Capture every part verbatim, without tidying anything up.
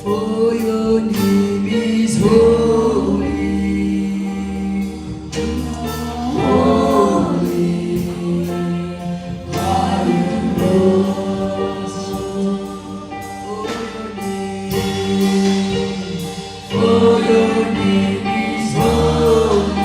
For your name is holy, holy are you, Lord. For your name, for your name is holy.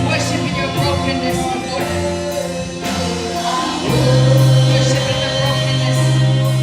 Worship in your brokenness, Lord. Worship in the brokenness.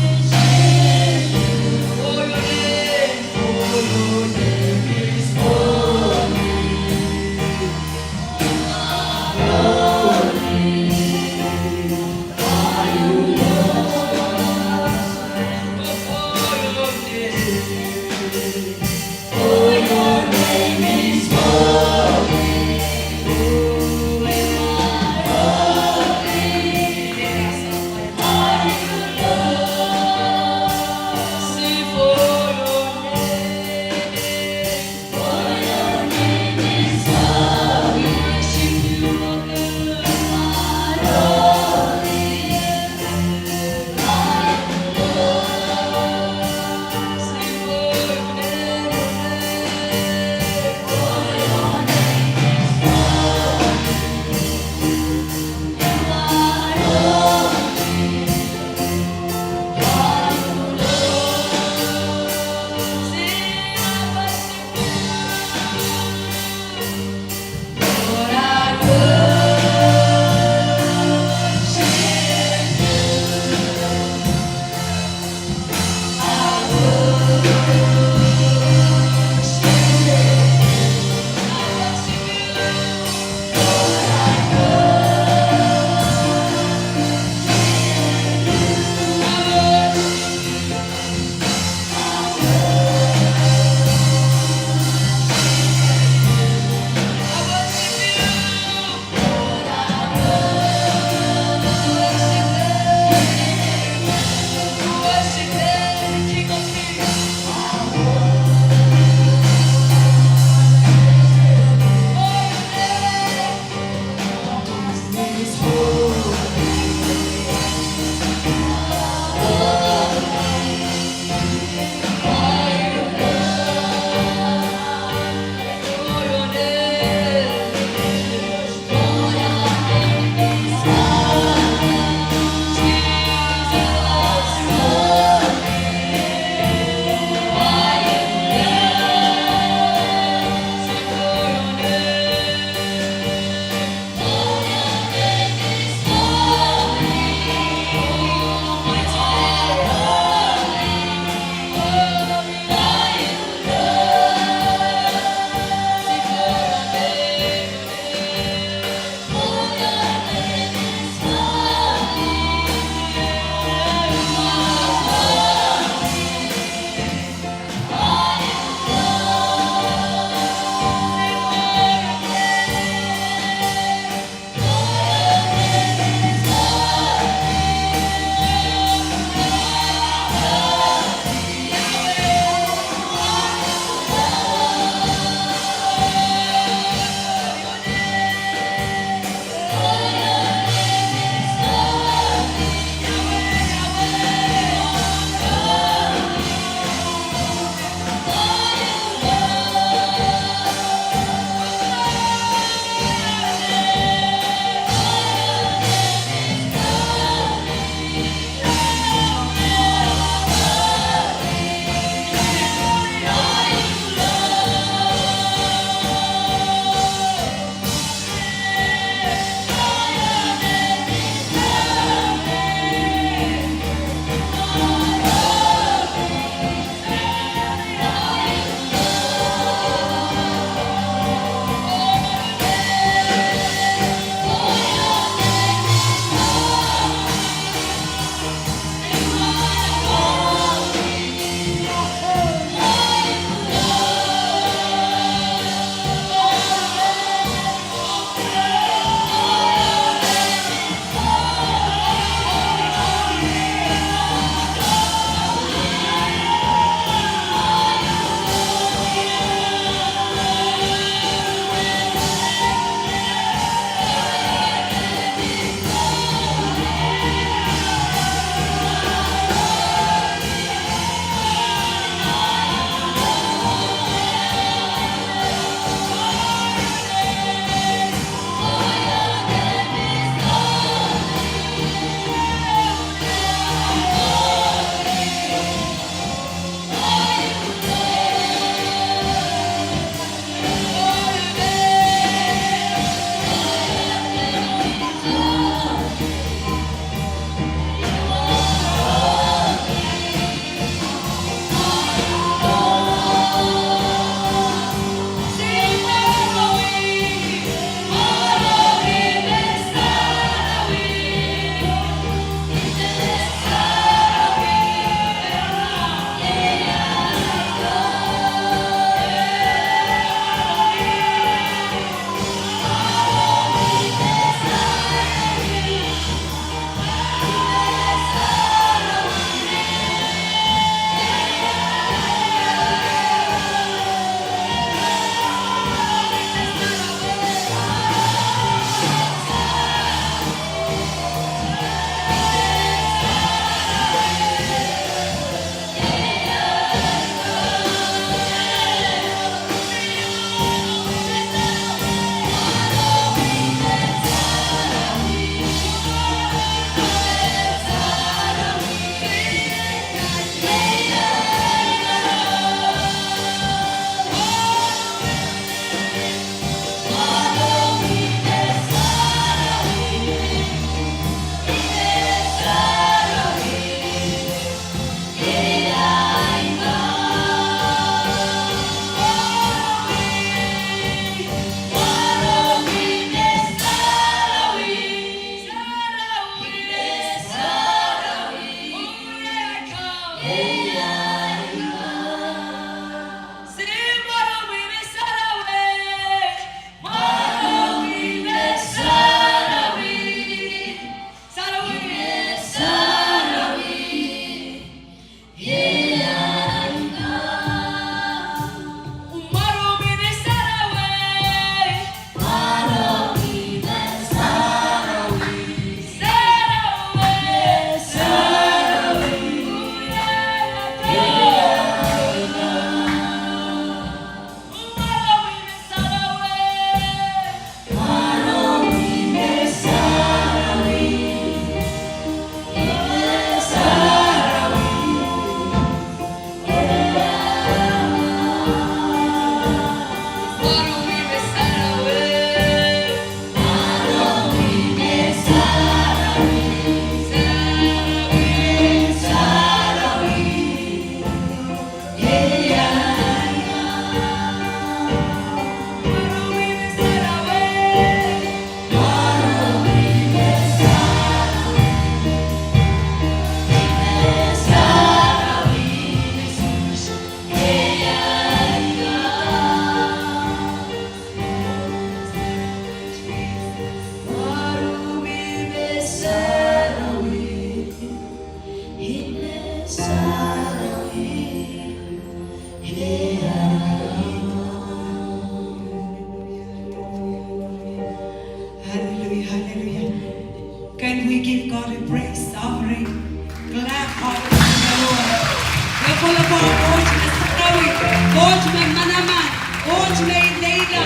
Koht me sarawi, Koht me manaman, Koht me ileila.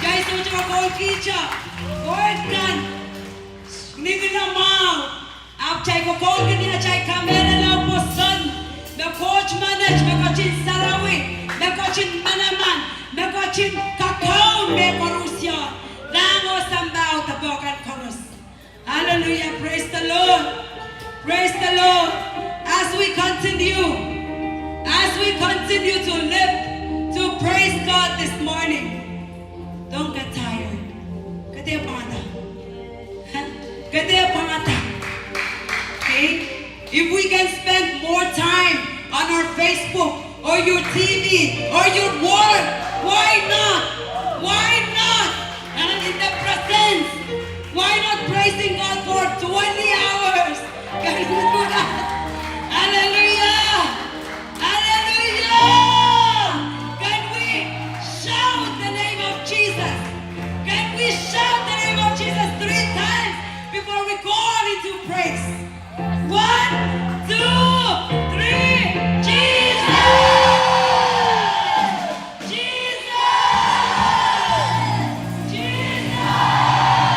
Ia sohte koulkihte, koulkan. Ni ngilen mwahu, ahpw kitail kokoulkihdi atail kamehlele pwoson me Koht menet, me ketin sarawi, me ketin manaman, me ketin kakaun mehkoaros, iei nan oh sampah oh doadoahk koaros. Hallelujah. Praise the Lord. Praise the Lord. As we continue, as we continue to live, to praise God this morning, don't get tired. Ke dehr pwangada. Ke dehr pwangada. Okay? If we can spend more time on our Facebook or your T V or your work, why not? Why not? And in the presence, why not praising God for twenty hours? Hallelujah! Hallelujah! Can we shout the name of Jesus? Can we shout the name of Jesus three times before we go on into praise? One, two, three. Jesus! Jesus! Jesus!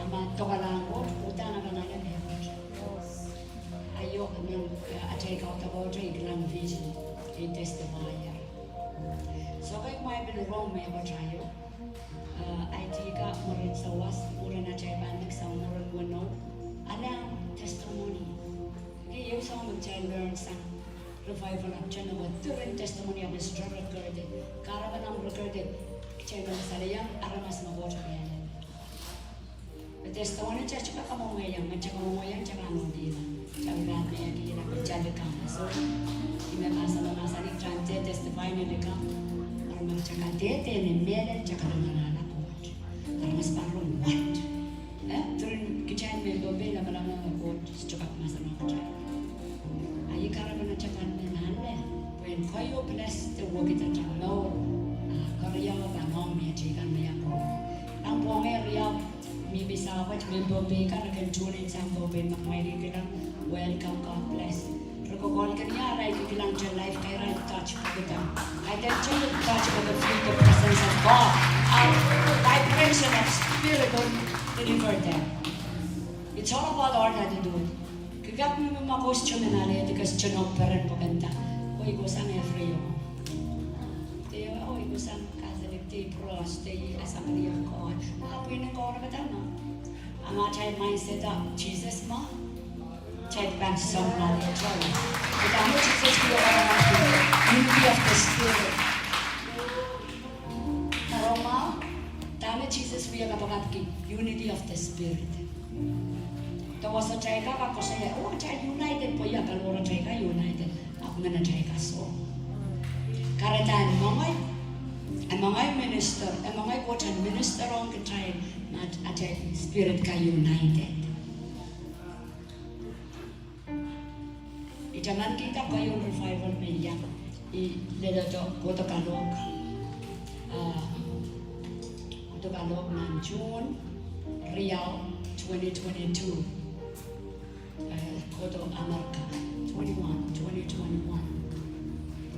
A ma dokalahng Koht, udahn a pahn ale mehkot. Aio, nan, eh, atail kaudok, atail kilang vision, I testify. Soh, kei kumwail pil rong mehkot aio. Eh, ahi tihka mwurin sawas, mwurin atail pahn lek sang mwurin weneu. Ahi testimony. Kei ehu soangen me kitail learn sang revival ahpw tene wet diren testimony ahpw strong record. Kahrepen omw record, kitail me salehiong aramas me Koht mehlel. Testimony te sohte kamwomwehiong, me te kamwomwehiong te pahn ondihla. Te pahn mehkihla, te likamw. So, ih me pastor mahsanih, kitail te testify ni likamw. Eri ma kitail kadehde ni mehlel, kitail kalinganahla Koht. Aramas pahn rong what? Eh, diren kitail me Pohnpei, lamalam me Koht sohte kak mahsanihong kitail. A ih kahrepen atail pahn men ale, pwehn keieu bless de wekid atail mour. A keriau pahn ong me teikan me iang rong. Pahn pwong eri riau, mihmi sahpwet, mehn Pohnpei kan re kin tune in sang Pohnpei me kumwail kilang, welcome, God bless. Re kokohla kin ia arail kilang te life, kaidehn touch pwekida. Kaidehn touch pwekida, feel the presence of God. A vibration of spirit will deliver them. It's all about our attitude. Kikak mihmi ma koh sohte men alehdi, ke sohte nohk peren pwekida. Koh I kohsang every year. Dei, oh, I kohsang Catholic, dei Pros, dei Assembly of God. A pwihn en Koht Kadahngan. A ma atail mindset ah Sises mwo, atail pahn soangen lel. Kadahngan, Sises wia kapakapki, unity of the Spirit. Kadahngan, dahme Sises wia kapakapki, unity of the Spirit. Duwehte atail kak koasoia, oh, atail united pwe ia, paliwar atail kak united. Ahpw mehn atail kak soh. Kahrehda e mengei, e mengei minister, e mengei Koht en minister ong kitail, ma atail spirit kak united. I taman kihda keieun revival me I iang, I lel kohdo kalohk, ah, kohdo kalohk nan June riau, twenty twenty-two. Eh, kohdo Amerika, twenty-one, twenty twenty-one.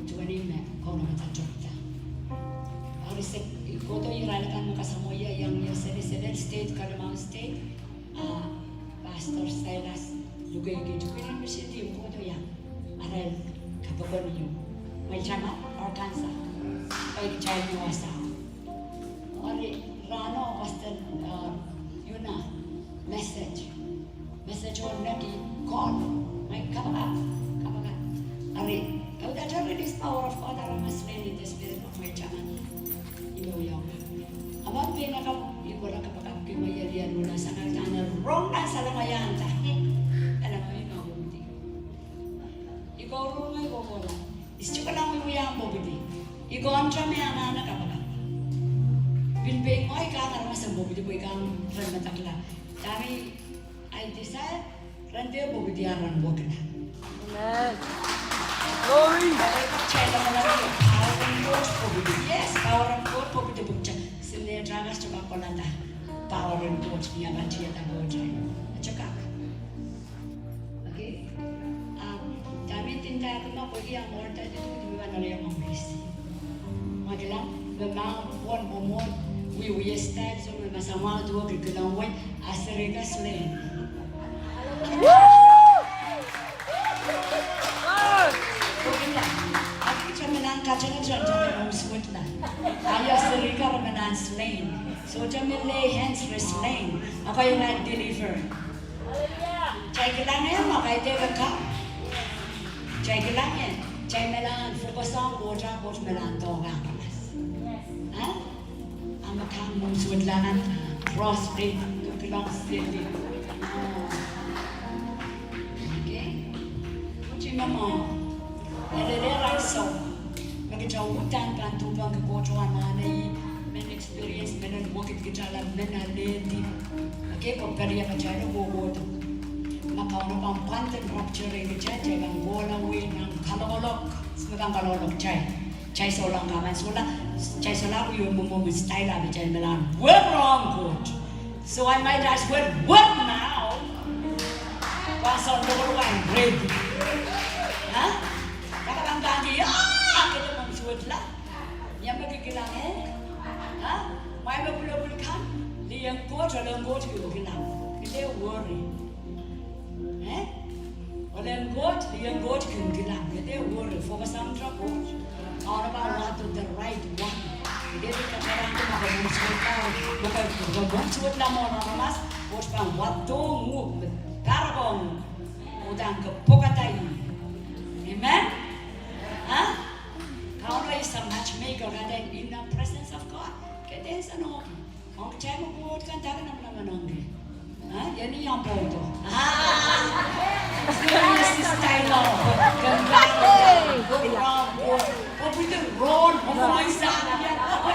Twenty me Kauno kadoadoahkda. Ari se, kohdo irail akan me kasamwoia iang ie seli seli state, Kalimau State. Ah, Pastor Silas Lukeikit, Queen Misiti, kohdo iang. Arail kapokon ieu. Mwein taman, Arkansas. Pwe kitail iang wasa. Ari, rahno Pastor, ah, Yuna, message. Message oh neti call. Mwein kapakap, kapakap. Ari, oh, that already is power of God, aramas slain in the spirit of my chairman. Ino yong. Awan pena kap, I kohla kapakapki me I liel Yuna sang, a dahme rong nan salonga iang da. Ela me I kak uhdi. I kak rong, I kohkohla. I sohte kak wiewia pwopwidi. I kak nta me anahne kapakap. Pil pein ngehi I kak aramas en pwopwidi pwe I kak ren medekla. Dahme I desire, ren dehr pwopwidi a ren wekila. Amen. Glory. Power of God pwopwidi. Yes, power of God pwopwidi pwopwidi. Sine dramas coba kolada. Power of God, ni akan tiada God. Coba. Okay? Ah, dahme I ndahki ma pwehki a mour tadi tu di wan ale yang ong risi. Ma kilang, me ma pwon pwomwon, wiewia style, so me ma samwa duwe ki kilang wei, a serihka slain. Pwehki la, a kitail men nan katengeteng, kitail men nan suwedla. A ia serihka re men nan slain. So kitail men lay hands re slain. A kitail en deliver. Kitail kilang ie ma kaidehk ka. Kitail kilang ie, kitail men nan focus ong Koht, Koht men nan doadoahk aramas. Ah? A ma kang mwo suwedla nan, ah, cross de, tu kilang seli. Oh. Okay. Kuti mama. Elele rahnso. Me kitail uhdahn pahn duhpengki Koht oh anahne ih, men experience, men en wekid kitail la, men alehdi. Okay, pwe pali a kitail kohkohdo. Ma Kauno pahn pwand en rapture kitail, kitail pahn kohla wei nan kalokolok. Sime pahn kalokolok kitail. Kitail sohla kak men sohla, kitail sohla wei mwomwen style a kitail men nan wer ong Koht. So I might as well work now. Pwe sohla lokolok en ready. Huh? Kak pahn kang ie, ah, kede mwo suwedla. Ia me ke kilang ie? Huh? Mwein me pwulopwul kan, lien Koht, lien Koht ke kilang. Kede worry. Eh? Oleng Koht, lien Koht kin kilang, kede worry, focus ong Koht. Kauno pahn wahdo the right one. Kede pil kataranki ma ke mwo suwedla, ma ke mwo suwedla mwohn aramas, Koht pahn wahdo uhk, me pahrek ong uhk. Udahn ke pwokada ih. Amen? Huh? Kauno is a matchmaker, and then in the presence of God, kede ese nohki. Ong kitail me Koht kan dake namenamen ong ki. Ah, ia ni omw pwoudo. Ah, experience is style of, kan dake. Koht rom, Koht, Koht with the roll, Koht with the roll.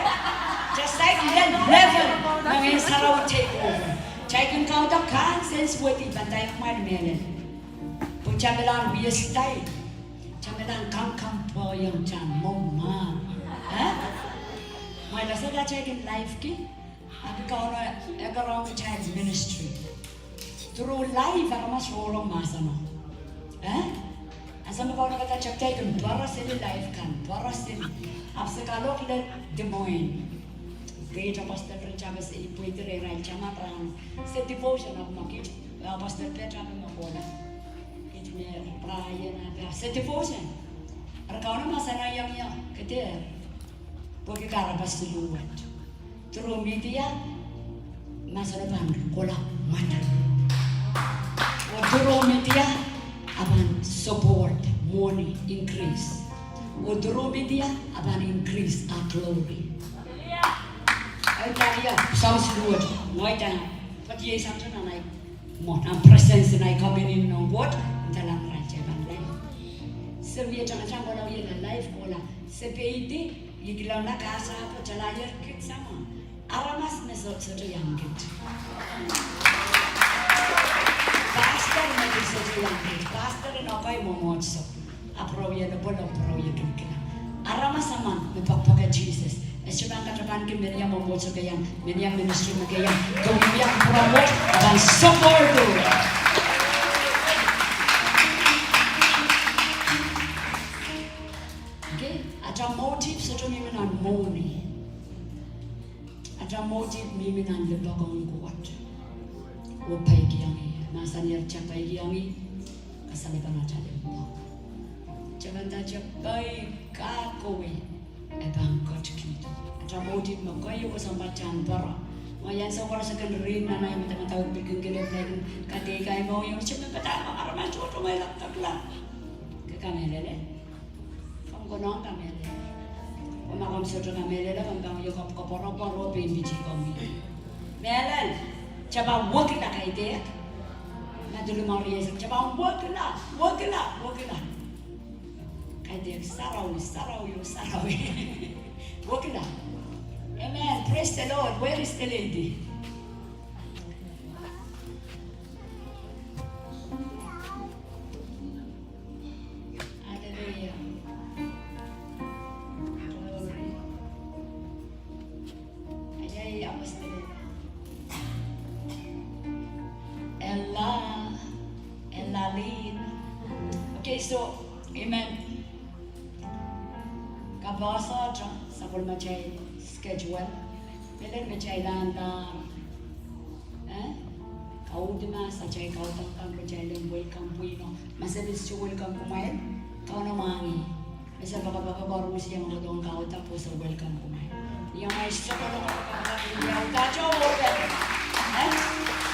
Just like that level, ma Ngehn Sarawi take over. Kitail kin kauda kan sense with it, but I am my melon. Pwe kitail men nan wie style. Kitail men nan kangkang pwoiong kitail mwo mah. Eh? Mwein lasa kitail kin life ki. Ahpw Kauno e karonge kitail ministry. Through life, aramas rongorong mahseno. Eh? Ansou me Kauno kadahr kitail kin pwaraseli life kan, pwaraseli. Ahpw se kalohk lel Des Moines. Great Apostle Richard, se ipwidi rehrail taman rahn. Se devotion ahpw ma kiht, Apostle Peter ahpw me kohla. Kiht me Brian ahpw se devotion. Eri Kauno mahsanihong ie, kede, pwehki kahrepe siluh wet. Through media, Mahsen pahn kohla mwatak. Oh through media, a pahn support, mwohni, increase. Oh through media, a pahn increase our glory. Ahi dahlia, sounds good. Ngehi dahlia, but iei sounds nan ahi mwo, nan presence, nan ahi communion ong Koht, ndalan rai teipan live. Se wie tangataeng kohla, wie la live kohla. Se peidi, I kilang nan kasa pwe tala ier kit sama. Aramas me sohte iang kit. Pastor me sohte iang kit. Pastor en ekei mwomwohdiso. Apwrawie lepwolo, apwrawie kilikilang. Aramas emen me poakepoake Sises, e sohte pahn katapanki menia mwomwohdiso keieu, menia ministry me keieu, ke wia promote, a pahn support. Okay, ata motive sohte mihmi nan mwohni. Ata motive mihmi nan limpoak ong Koht. Oh peikiong ih, mahsanihong ih, peikiong ih, kasalepen ata limpoak. Tependa tepei, kak kowe, e pahn ketikihdo. Ata motive me keieu, soangen pahn pere. Mwein ansou koaros e kin rin nan ahi madamadau pil kin kelehpw, e kin kadeik ahi mohngiong, se me padahk me aramas tohto me lakdakla. Ke kamehlele? Komw konehng kamehlele. Oh ma komw sohte kamehlele, komw pahn wie kop, kopworopwor oh pein pitih komwi. Mehlel, ke pahn wekila, kaidehk. Madilu Mari, ke pahn wekila, wekila, wekila. Kaidehk, sarawi, sarawi, oh sarawi. Wekila. Amen. Praise the Lord. Where is the lady? Hallelujah. Glory. Ahi, ahi, apostol. Ella, Ella Lynn. Okay, so, amen. Kapehse sapwellimatail schedule. Mehlel me kitail anahne, eh, kauhdi ma atail kaudok kan, kitail en welcome pwihno. Ma se pil sohte welcome kumwail, Kauno mwahngih. Me se poakepoake koaros iang kohdohng kaudok, pwe se welcome kumwail. Ni amwail sohte kolong, udahte open. Eh?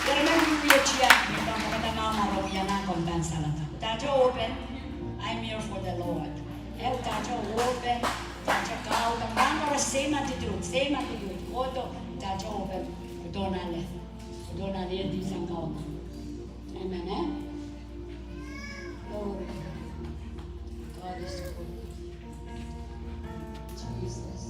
Eri men wiewia, pahn poakada ma ma rong iang, komw pahn saledek. Udahte open. I'm here for the Lord. Eh, udahte open, udahte kaudok, pahn kohdo same attitude, same attitude. Kohdo, udahte open. Udahn ale, udahn ale, e di sang kaudok. Amen, eh? Glory. God is good. Jesus.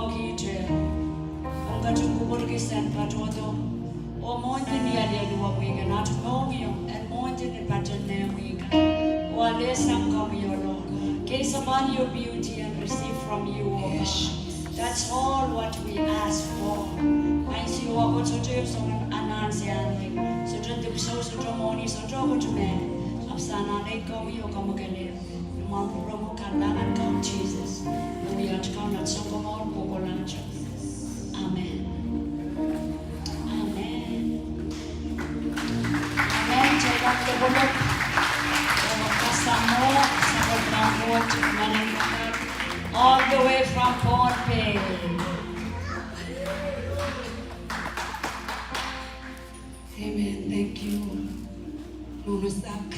Kihte, omw ketin kupwurki sang patohdo, oh mwohndi ni alialu wehi kan, ahpw mohngiong en mwohndi ni patehng wehi kan, oh ale sang komwi, oh Lord. Gaze upon your beauty and receive from you, oh God. That's all what we ask for. Ansou wet sohte soangen anahn se ahneki, sohte dipwisou, sohte mwohni, sohte kupwurki me, ahpw sang ale komwi oh kamwakelehng. Ni mwomwen kupwuromwi, kahnlahng en Kaun Sises, oh iei Kaun, nan sounkomour kohkohlahte. Amen. Amen. Amen. Take up the book. All the way from Pohnpei. Amen. Thank you. Nohno Sak.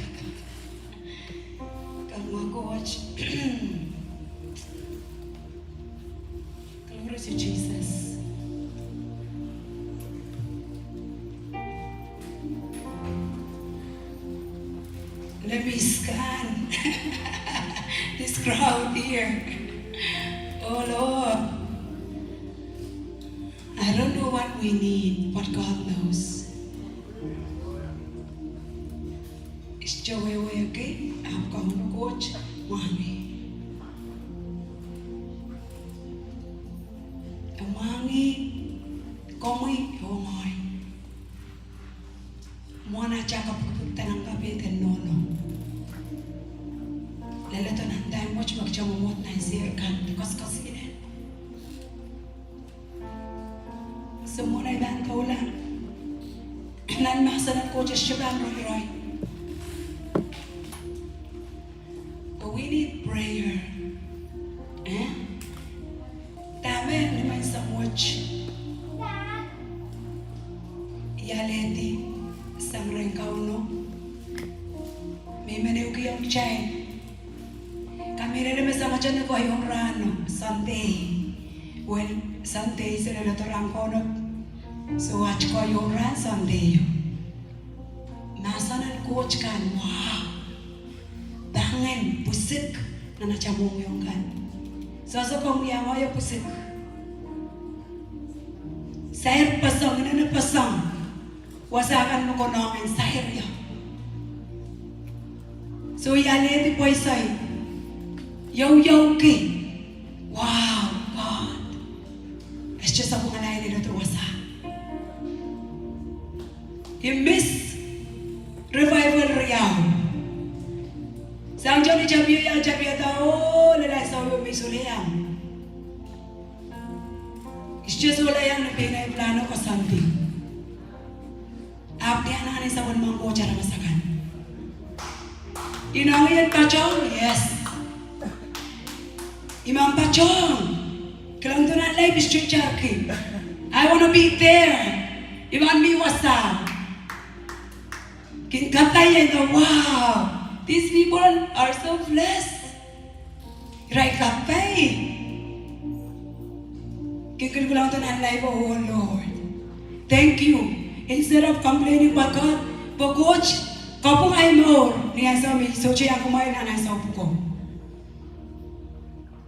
Kaun Koht. Glory to Jesus. Let me scan this crowd here. Oh Lord. I don't know what we need, but God knows. Ihte wehwehki, ahpw Kaun Koht mwahngih. E mwahngih komwi oh ngehi. Mwohn atail kapwukpwukda nan kapehden nohno. Leledo nan time wet me kitail mwomwohd nan seri kan, koaskoaskihla. Se mwohn ei pahn kohla nan mahsen en Koht, e sohte pahn roiroi. But we need prayer. Eh? Dahme ni menseng wet I alehdi sang rehn Kauno me I men ehukihong kitail. Kamehlele me Samatail ko iang rahno Sunday. Well, Sunday se leledo rahn Kauno. So aht ko iang rahn Sunday o. Mahsen en Koht kan, wow. Pahn ngehi pwusik nan atail mohngiong kan. Sohte komwi iang wia pwusik. Sair pwusong, inenen pwusong. Wasa kan me konehng en sair ie. So I alehdi pwaisai. Youyouki. Wow, God. E sohte sapwungala leledo wasa. I miss revival riau. Sang Joni tapio iang tapiada oh lel ansou me I sohte iang. I sohte solahr iang ni pein ei pilahn koasoandi. Ahpw I anahne sapwellimomwi Koht aramas akan. I nohn ien patohng, yes. I men patohng. Kilang duwen laip I sohte itarki. I wanna be there. I men mi wasa. Kin kapai, I thought, wow, these people are so blessed. Irail kapai. Kin kilkilang duwen laip, oh Lord. Thank you. Instead of complaining, but God, pwe Koht kapwung ei mour ni ansou me I sohte iang kumwail nan ansou pwuko.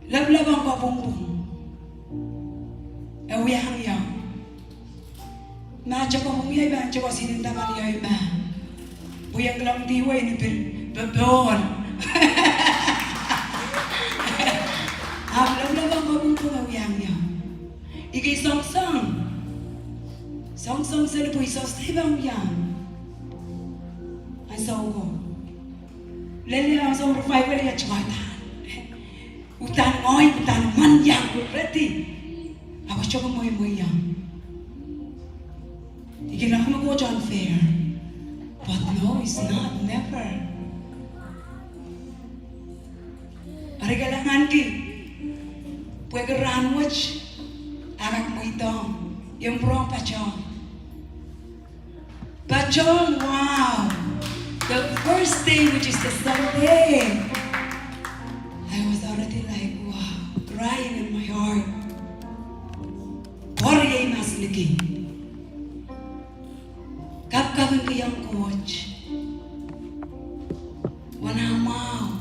Lapalap ong kapwungpwung. E wiahiong ie. Ma I kapwung ie, I pahn toko sihnin taman ie ma. Pwe I kilang dihwei ni pil popohl. Ahpw lapalap ong kapwungpwung e wiahiong ie. I kei songsong. Songsong seli pwe I sohte iang wiahiong. Ansou ko. Lel ie ansou revival ie tuwada. Uhdahn ngehi, uhdahn mwan iang ready. Ahpw I sohte mweimwei ie. I kilang me Koht unfair. But no, it's not, never. Eri I kalahnganki pwehki rahnwet I kak mweidohng, I pwurehng patohng. Patohng, wow. The first day, which is the Sunday, I was already like, wow, crying in my heart. Pwoariei mas liki. Kapkapingkihong Koht. Wana mwahu.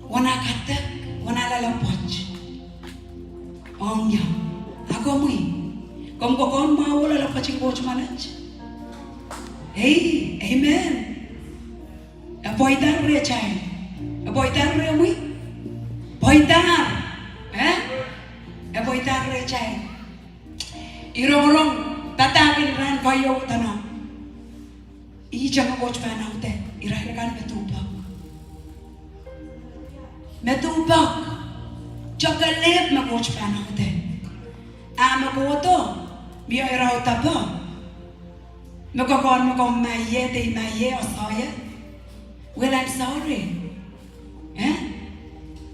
Wana kadek, wana loalopwoat. Ia, a komwi? Komw kokohn mwahu oh loalopwoat en Koht manage? Ei, amen. E pweida rehtail. E pweida rehmwi? Pweida. Eh? E pweida rehtail. I rongorong padahk en rahn keieu, dene ihte me Koht pahn aude irail akan me duhpok. Me duhpok. Tohkelehpw me Koht pahn aude. A me kohdo, mie irair depe. Me kokohn me komw mie, de mie, oh soaie. Well, I'm sorry. Eh?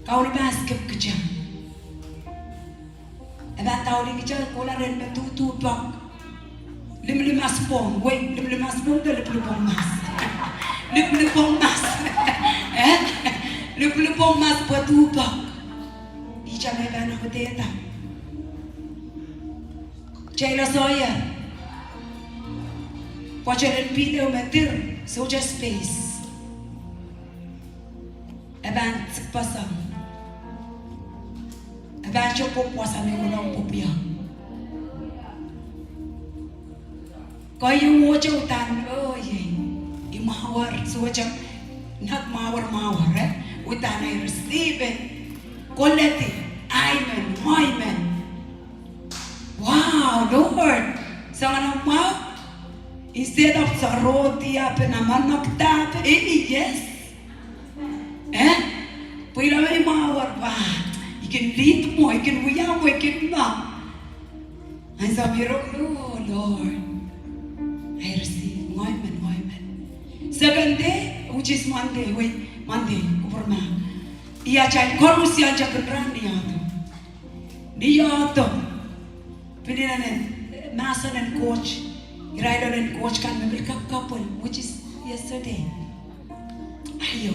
Kauno pahn skip kitail. E pahn daulih kitail kohla rehn me duhduhpok. Limlimas pwong, wei, limlimas pwong de lipilipwong mas. Lipilipwong mas. Eh? Lipilipwong mas pwe duhpok. Ihte me pahn audehda. Tailor Sawyer. Pwoatel en pihl ehu me dir, sohte space. E pahn sikpeseng. E pahn sohte pwopwasa me kolong pwopwiong. Keieu wehwehte uhdahn, oh, iei, I mwahuwer, sohte, not mwahuwer, mwahuwer, eh? Uhdahn I receive it. Koledi, amen, amen. Wow, Lord. Soangen mwahu. Instead of sarohdi ahpw namanokda ahpw, eh, yes. Eh? Pwe I leme I mwahuwer, wow. I kin lead mwo, I kin wia mwo, I kin mwahu. And so I wrote, oh, Lord. I receive, amen, amen. Second day, which is Monday, wei, Monday, kupwurma. Ia, atail koaros, ia, atail pil rahn ni ahdo. Ni ahdo. Pil inenen, eh, mahsen en Koht. Irail ohl en Koht kan me pil kapwkapwel, which is yesterday. Aio.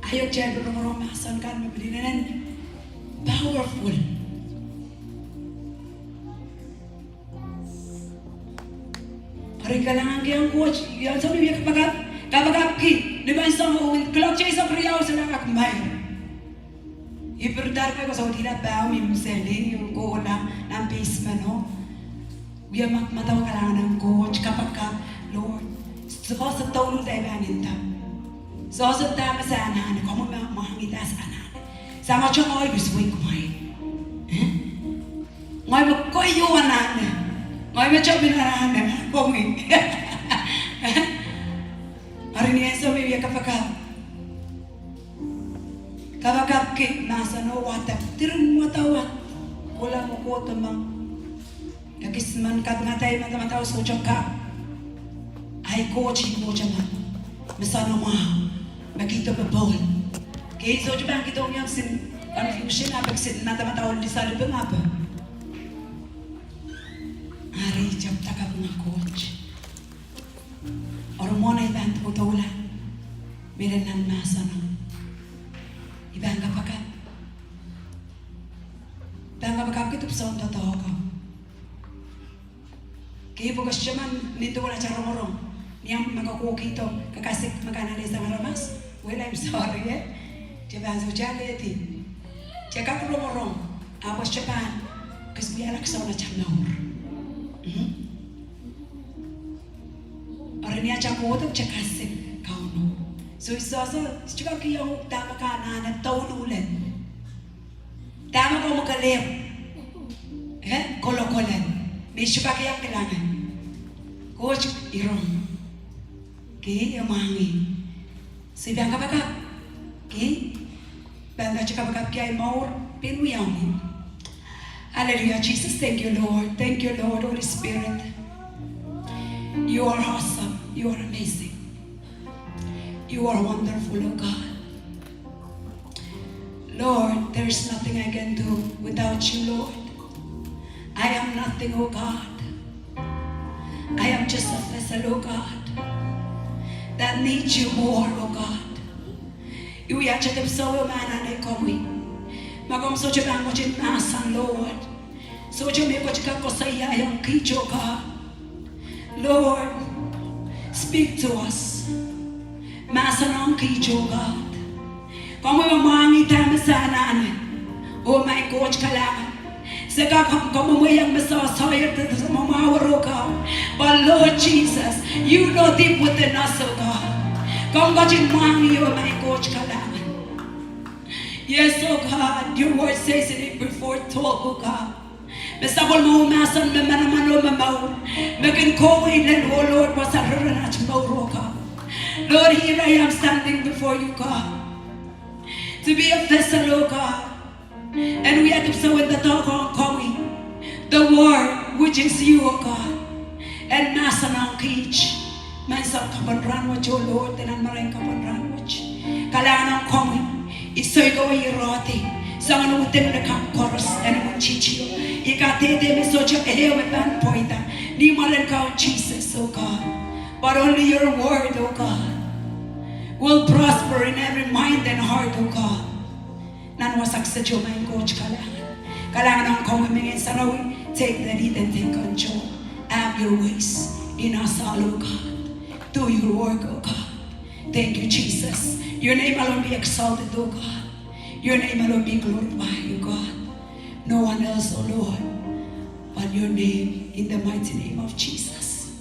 Aio, atail pil rongorong mahsen kan me pil inenen powerful. Eri kalahngan ong Koht, ia ansou me I kapakap, kapakapki, ni pahn soangen kuloak teisek riau se lak kak mair. I piradahr me koasoia pahn mih, mih seli, I kohla nan basement o. Wia madamadau, kalahngan ong Koht, kapakap, Lord. Sohte douluhl dahme I pahn nda. Sohte dahme se anahne, komwi me mwahngih dahme se anahne. Sang ahto ngehi wis wei kumwail. Eh? Ngehi me keieu anahne. Ngehi me tepin anahne, komwi. Eri ni ansou me I wia kapakap. Kapakapki mahsen o, wadek, diren wadawad. Kohla me kohdo meng. Ekis men kapinga, dahme madamadau sohte kak. Ahi Koht I mwohtaman. Me soangen mwahu. Me kihdo popohl. Kei sohte pahn kihdo iang sin confusion ahpw ekis madamadau lisaliping ahpw. Eri I tepda kapinga Koht. Eri mwohn ei pahn dodoula. Mie nan mahsen o. I pahn kapakap. Pahn kapakapki dipwisou en doadoahk. Kei pwe ke sehse men ni duwen atail rongorong. Ni ahmw me ke kohkihdo, ke kasik me ke anahne sang aramas. Well, I'm sorry, eh? Kitail pahn sohte alehdi. Kitail kak rongorong. Ahpw kitail pahn kis wiahla kisehn atail mour. Mhm. Eri ni atail kohdo kitail kasik Kauno. So I sohte, sohte kak iang uhk dahme ke anahne douluhl en. Dahme komw kelehpw. Eh, kolokol en. Me I sohte kak iang kilang en. Koht I rong. Kei, e mwahngih. Se pahn kapakap. Kei, pahn kak kapakapki ahi mour, pil wiawi. Hallelujah, Jesus, thank you, Lord. Thank you, Lord, Holy Spirit. You are awesome. You are amazing. You are wonderful, oh God. Lord, there is nothing I can do without you, Lord. I am nothing, oh God. I am just a vessel, oh God, that needs you more, oh God. I wia atail dipwisou me anahne komwi. Ma komw sohte pahn ketin mahsen, Lord. Sohte mie kak koasoiaiong kiht, oh God. Lord, speak to us. Mahsanihong kiht, oh God. Komwi me mwahngih dahme se anahne. Oh maing Koht kalahngan. Se kak komw, komw mweiong me sohsohte de mwamwahwih, oh God. But Lord Jesus, you know deep within us, oh God. Komw ketin mwahngih, oh maing Koht kalahngan. Yes, oh God, your word says in Hebrew four twelve, oh God. Me sapwellime mahsen me manaman oh me mour. Me kin kohwei lel, oh Lord, wasa rehrail en aht mour, oh God. Lord, here I am standing before you, God. To be a vessel, oh God. En wia dipwisou en doadoahk ong komwi. The word, which is you, oh God. En mahsen ong kiht. Maing Sahm, kapw en rahnwet, oh Lord, de nan marain kapw en rahnwet. Kalahngan ong komwi. I soikowei, i rohdi. Soangen within me kapw koaros, en imwintihti. I kadehde me sohte ehu me pahn pweida. Ni mwaren Kaun Sises, oh God. But only your word, oh God, will prosper in every mind and heart, oh God. Nan wasa kiset, oh maing Koht kalahngan. Kalahngan ong komwi me Ngehn Sarawi, take the lead and take control. Have your ways in us all, oh God. Do your work, oh God. Thank you, Jesus. Your name alone be exalted, oh God. Your name alone be glorified, oh God. No one else, oh Lord, but your name, in the mighty name of Jesus.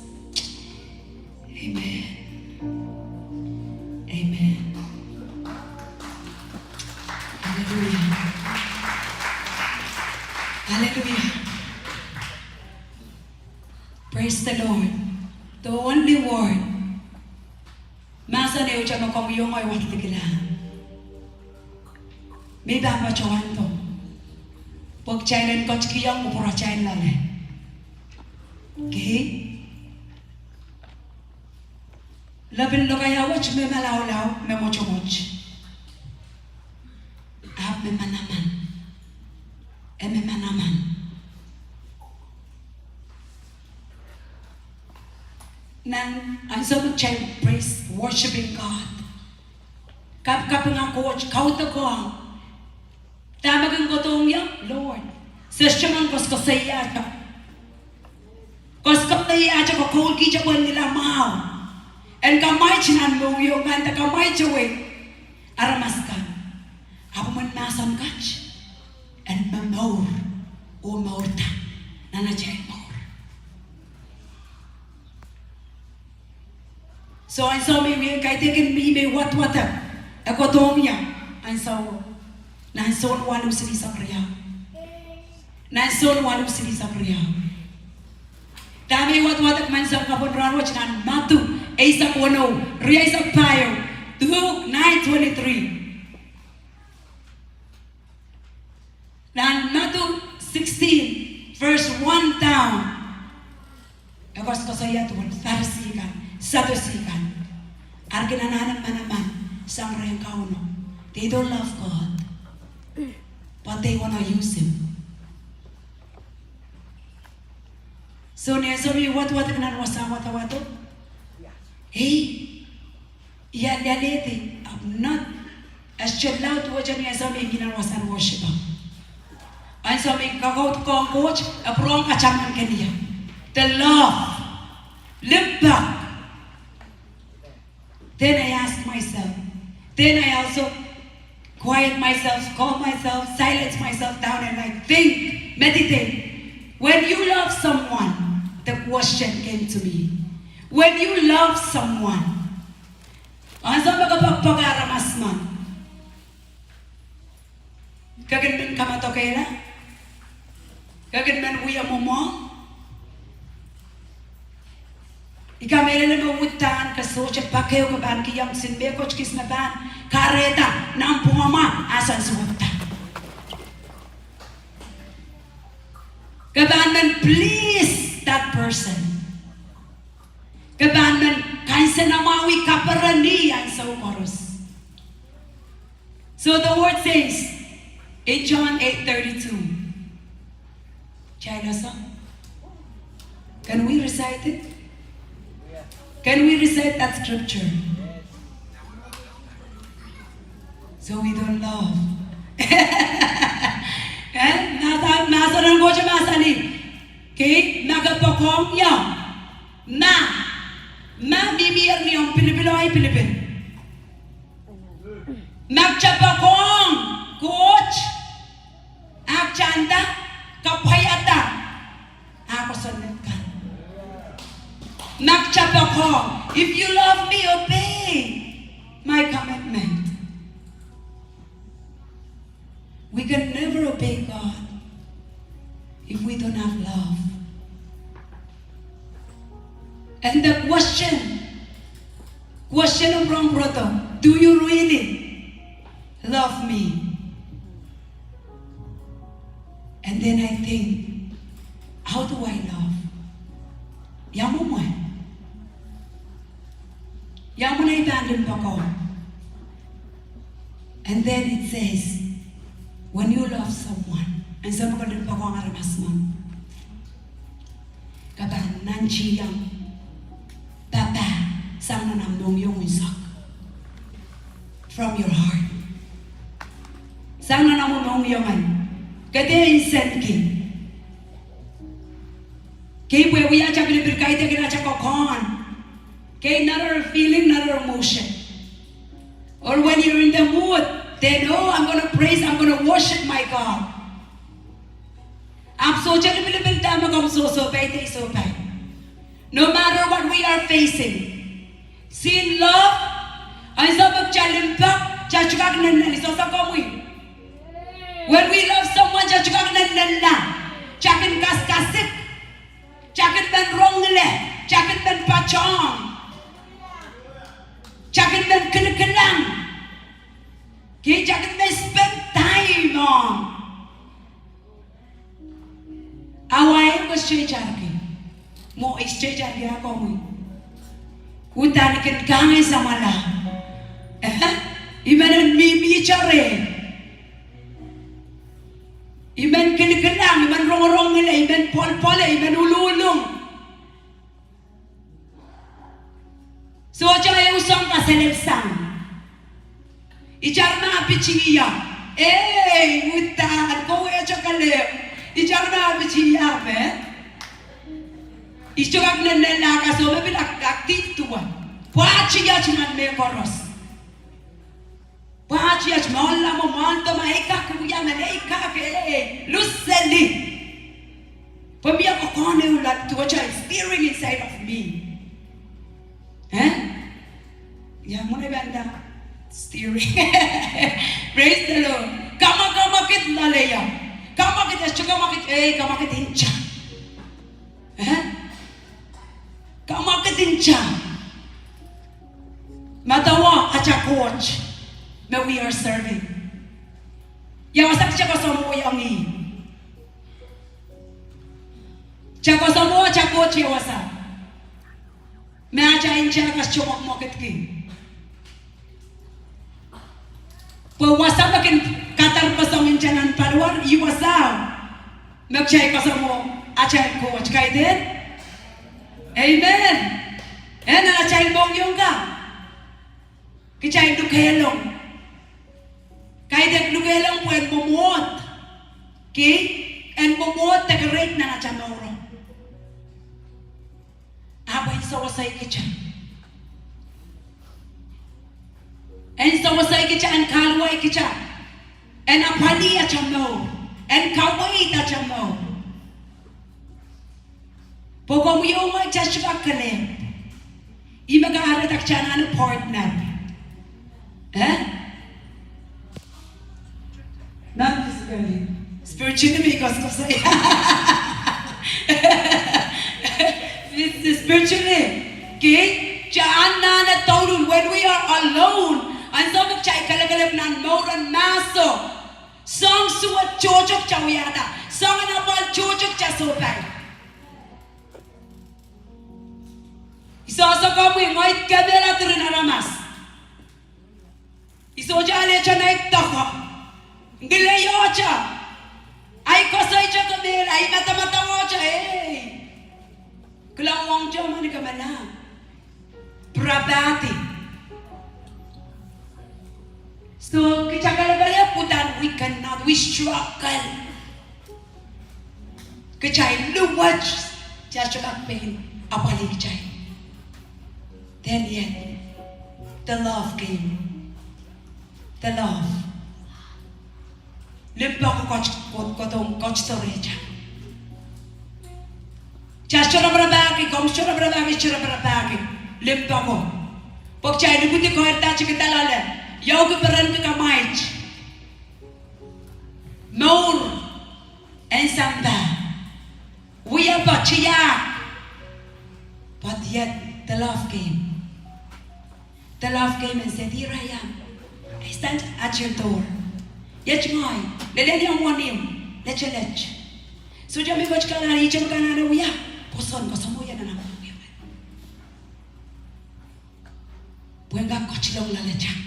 Amen. Amen. Hallelujah. Hallelujah. Praise the Lord. The only word. Mahsen ehute me komwi oh ngehi wahn likilahng. Me I pahn patohwan pwe, pwe kitail en ketikihong kupwuratail loale. Okay? Lepin lokaia wet me malaulau, me mwotomwot. Ahpw me manaman. E me manaman. Nan ansou me kitail praise, worshiping God. Kapikapinga Koht, kaudokiong. Dahme kin kohdohng ie, Lord. Se sohte men koasoakoasoiahte. Koasoakoasoiahte, kokoulkihte pwehn ngihl mwahu. En kamwaite nan mohngiong kan de kamwaite wei aramas kan. Ahpw mwein mahsen kat en momour oh mourda nan atail mour. So ansou me I wie kaidehkin me I wadwadek, e kohdohng ie ansou, nan Sohn waluh silihsek riau. Nan Sohn waluh silihsek riau. Dahme I wadwadek, Maing Sahm, kapw en rahnwet nan Madiu eisek weneu, rieisek pahieu, Luke nine twenty-three. Nan Madiu sixteen, verse one down. E koasoakoasoia duwen Farisi kan, Sadusi kan. Ar kin anahne manaman sang rehn Kauno. They don't love God, but they wanna use him. So ni ansou me I wadwadek nan wasa wadawado, ei, I alialehdi, ahpw not, e sohte laud wet ni ansou me I mi nan wasahn worship. Ansou me I kakaudokiong Koht, e pwurehng kataman kenia. The love, limpoak. Then I ask myself, then I also quiet myself, calm myself, silence myself down and I think, meditate. When you love someone, the question came to me. When you love someone, ansou me ke poakpoake aramas men, ke kin men kamadokehla? Ke kin men wia mwomwohng? I kamehlele me uhdahn ke sohte poakehki, ke pahn kihong kisin mehkot kis me pahn kahrehda nan pwomwa asansuwedda. Ke pahn men please that person. Ke pahn men kansenamwahu kaperen ih ansou koaros. So the word says in John eight thirty-two. Jailosa, can we recite it? Can we recite that scripture? So we don't love. Eh, mahsen, mahsen en Koht mahsanih, okay, ma ke poakohng ie, ma, ma mihmier ni omw pilipil oh ahi pilipil. Ma ke poakohng Koht, song, "If you love me, obey my commandment." We can never obey God if we don't have love. And the question, question of wrong brother, do you really love me? And then I think, how do I love? Ia mwomwen? Ia mwomwen ei pahn limpoakohng? And then it says, when you love someone, ansou me ke limpoakohng aramas men, ke pahn nantihong papah sang nan omw mohngiong unsek. From your heart. Sang nan omw mohngiong men. Ke dehr nsenki. Kei pwe wiahda pilipil kaidehkin atail kokohn. Kei, not our feeling, not our emotion. Or when you're in the mood, then, oh, I'm gonna praise, I'm gonna worship my God. Ahpw sohte lipilipil dahme komw sohsohpai de sohpai. No matter what we are facing. Sihn love, ansou me kitail limpoak, kitail sohte kak nennenla, I sohte komwi. When we love someone, kitail sohte kak nennenla. Kitail kin kasikasik. Kitail kin men rong ngilen, kitail kin men patohng. Kitail kin men kilikilang. Kitail kin men spend time ong. Awa, I ko stranger ki. Mwo I stranger ki a komwi. Uhdahn I kin kangen samwala. Eh? I men en mihmihte reh. I men kilikilang, I men rongorong ngilen, I men poalpoalen, I men uluhulung. Sohte ehu soang kaselel sang. Itar ma pitihiong. Ei, uhdahn, kowehte kelehpw. Itar ma pitihiong, eh? I sohte kak nennenla, kasohpe pil ak, ak dihp duwen. Pwahtiet nan mehkoaros. Pwahtiet, mwohn lap, mwohn dome, ei kak wia men, ei kak, ei, luseli. Pwe mie kokohn ehu loal duwehte stirring inside of me. Eh? Ia mwomwen pahn nda stirring. Praise the Lord. Kamwakamwakid loale ia. Kamwakid, e sohte kamwakid, ei, kamwakid nta. Eh? Kamwakid nta. Medewe atail Koht me we are serving. Ia wasa kitail koasoanehdi ih? Kitail koasoanehdi atail Koht ia wasa? Me atail nta kak sohte mwakidki. Pwe wasa me kin kadar posong nta nan paliwar, ih wasa me kitail koasoanehdi atail Koht, kaidehn? Amen. Eh, nan atail mohngiong ka, kitail lukehlong. Kaidehn lukehlong pwe en mwomwohd. Kei, en mwomwohd dekoreit nan atail mour. Ahpw en sewesei kitail. En sewesei kitail, en kahluwa kitail. En apwalih atail mour. En kaweid atail mour. Pwe komwi oh ngehi kitail sohte kak kelehpw. Ih me kahrehda kitail anahne partner. Eh? Not physically. Spiritually me koasoakoasoi. Spiritually. Kei, kitail anahne douluhl when we are alone. Ansou me kitail kelekelep nan mouren mahso. Soahng suwed tohto kitail wiahda. Soangen apwal tohto kitail sohpai. I sohte komwi, ngehi kemehla diren aramas. I sohte alehte nei doko. Ngilei ohte. Ahi koasoite kemehla, ahi madamadau ohte, ei. Kilang ong te mani kemehla. Pirapahdi. So, kitail kelekelep uhdahn we cannot, we struggle. Kitail luwet, kitail sohte kak pein apwalih kitail. Then yet, the love came. The love. Limpoak koht, koht, koht, koht sohrehda. Kitail sohte raparapahki, komw sohte raparapahki, sohte raparapahki. limpoako. Pwe kitail likidi koirda, tikida loale, iouki perenki kamwaij. Mour en sampah. Wia pwe tiahk. But yet the love came. The love came and said, "Here I am. I stand at your door." Iet ngehi, lelehng wohn ihmw, letelet. Sohte me koht kalahngan, ihte me kalahngan wia, pwoson, koasoia nan ahmw wia. Pwe en kak ketilong loaletail.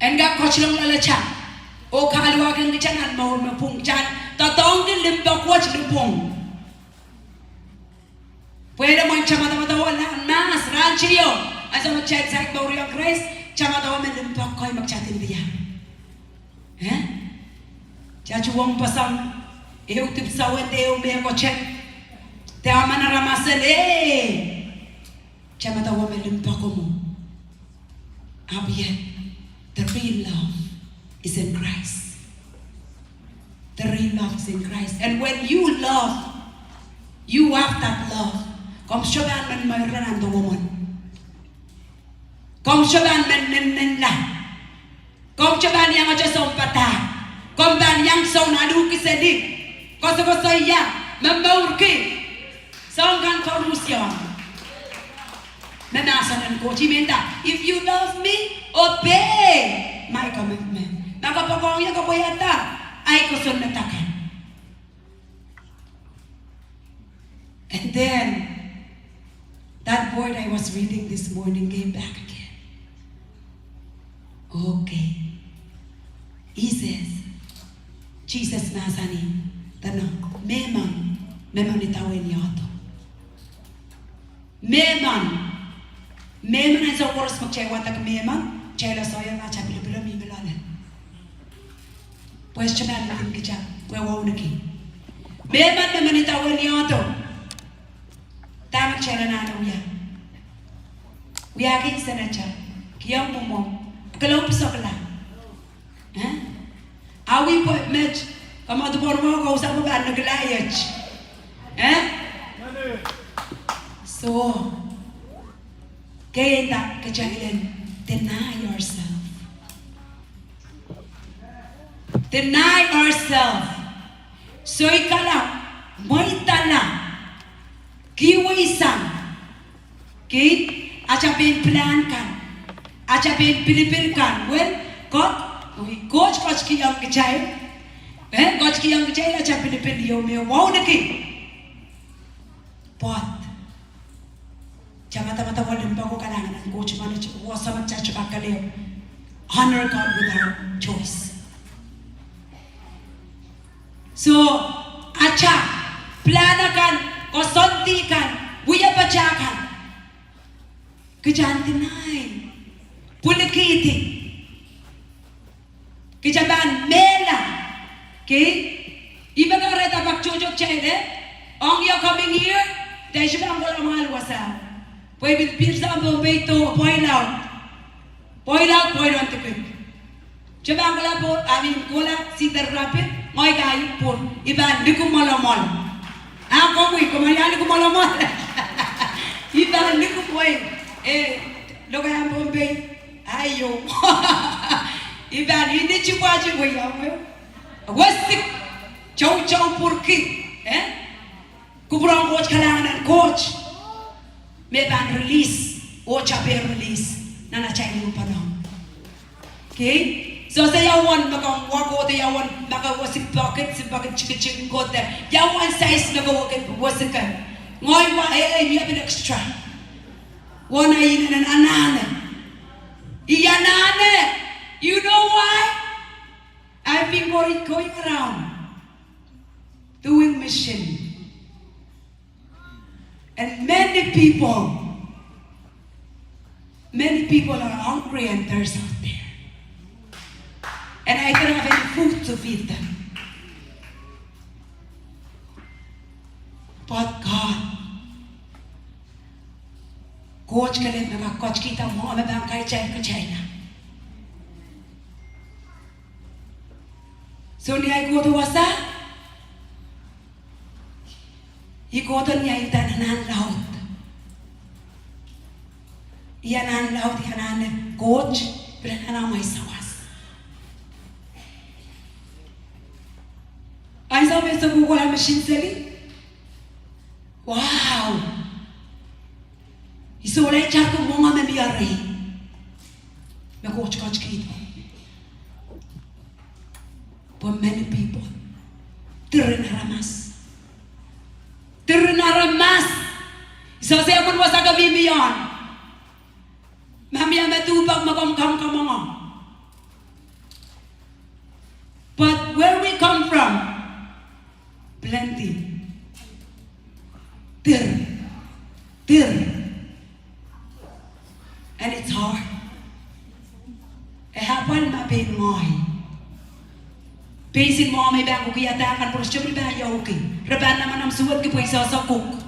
En kak ketilong loaletail. Oh kaluwakehng kitail nan mour me pwung, kitail doadoahngki limpoak wet ni pwung. Pwe ih me kitail madamadau nan mahs, rahn teieu, ansou me kitail saik mour ong Krais, kitail madamadau me limpoak kei me kitail diar. Eh? Kitail tuhwong pasang ehu dipwisou de ehu mehkot, de emen aramas en, eh. Kitail madamadau me limpoako mwo. Ahpw yet, the real love is in Christ. The real love is in Christ. And when you love, you have that love. Komw sohte pahn men meirong nan dewemwen. Komw sohte pahn men, men, men la. Komw sohte pahn iang atail sounpadahk. Komw pahn iang soun alu kiseli. Koasokoasoia, momourki. Soang kan koaros iang. Me mahsen en Koht, I men nda, "If you love me, obey my commandment." Ma ke poakohng ie, ke pweiada ahi kosonned akan. And then, that word I was reading this morning came back again. Okay. He says, Sises mahsanih, dene, "Mehmen, mehmen idawehn iahdo." Mehmen. Mehmen, ansou koaros me kitail wadek mehmen, kitail sohte iang atail pilipil mihmi loale. Pwe sohte pahn idin kitail, pwe wauneki. Mehmen, mehmen idawehn iahdo. Dahme kitail anahne wia? Wiahki senator, kihong mwomwohd, keloum pwusekla. Eh? Awi pwe met, kamwadipw en mwo, kousa pwe pahn nikila iet. Eh? So, kei nda kitail en deny ourselves. Deny ourselves. Soikala, mweidala, kihweisang. Kei, atail pein plan kan, atail pein pilipil kan, well, Koht, Koht, Koht kihong kitail, eh, Koht kihong kitail atail pilipil ieu me wauneki. But kitail madamadau limpoako kalahngan en Koht, ma kitail wasa, ma kitail kak kak kalehu. Honor God with our choice. So, atail plan akan, koasoandi kan, wiepe kan, kitail en deny, pwilikihdi. Kitail pahn mehla. Kei, I pahn kahrehda pak tohto kitail, eh? Ong your coming year, kitail sohte pahn kohla mwahl wasa. Pwe I pil pil sang Pohnpei, I tohto pwail out. Pwail out, pwail out dikid. Kitail pahn kohla pwo, I mean, kohla Cedar Rapids, ngehi kahi pwur. I pahn likumwolomwol. Ah, komwi, komwi iang likumwolomwol. I pahn likumwei. Eh, lokaiahn Pohnpei. Aio. I pahn ini tipwatipw wei, awe. Wesik, toutou pwurki, eh? Kupwur ong Koht, kalahngan en Koht me pahn release, oh kitail pahn release nan atail liupenong. Okay? So, se ia uwen me komw wahkohdo, ia uwen me ke wesik pokit, sik pokit tikitik kohdo, ia uwen size me ke wesik, wesik. Ngehi wa, eh, eh, I pil extra. Wahn inenen anahne. I anahne. You know why? I've been going, going around doing mission. And many people, many people are hungry and thirsty out there. And I don't have any food to feed them. But God, Koht kelehpw me kak kotkihda mwo me pahn kaitail kitail. So ni ahi kohdo wasa, I kohdo ni ahi uhdahn anahn laud. I anahne laud, I anahne Koht, pil anahne amwail sawas. Ansou me I sou kohkohla machine seli. Wow. I solahr kak mwenge me mie reh. Me Koht ketikihdo. But many people, diren aramas. Diren aramas. I sehse emen wasa ke mihmi ong. Ma mie me duhpek me komw kamwenge. But where we come from, plenty. Dir. Dir. And it's hard. E apwal ma pein ngehi. Pein sin mwohmwi pahn kukihda kan pwurodo, pil pahn iouki. Re pahn namanam suwedki pwe I sohte kuk.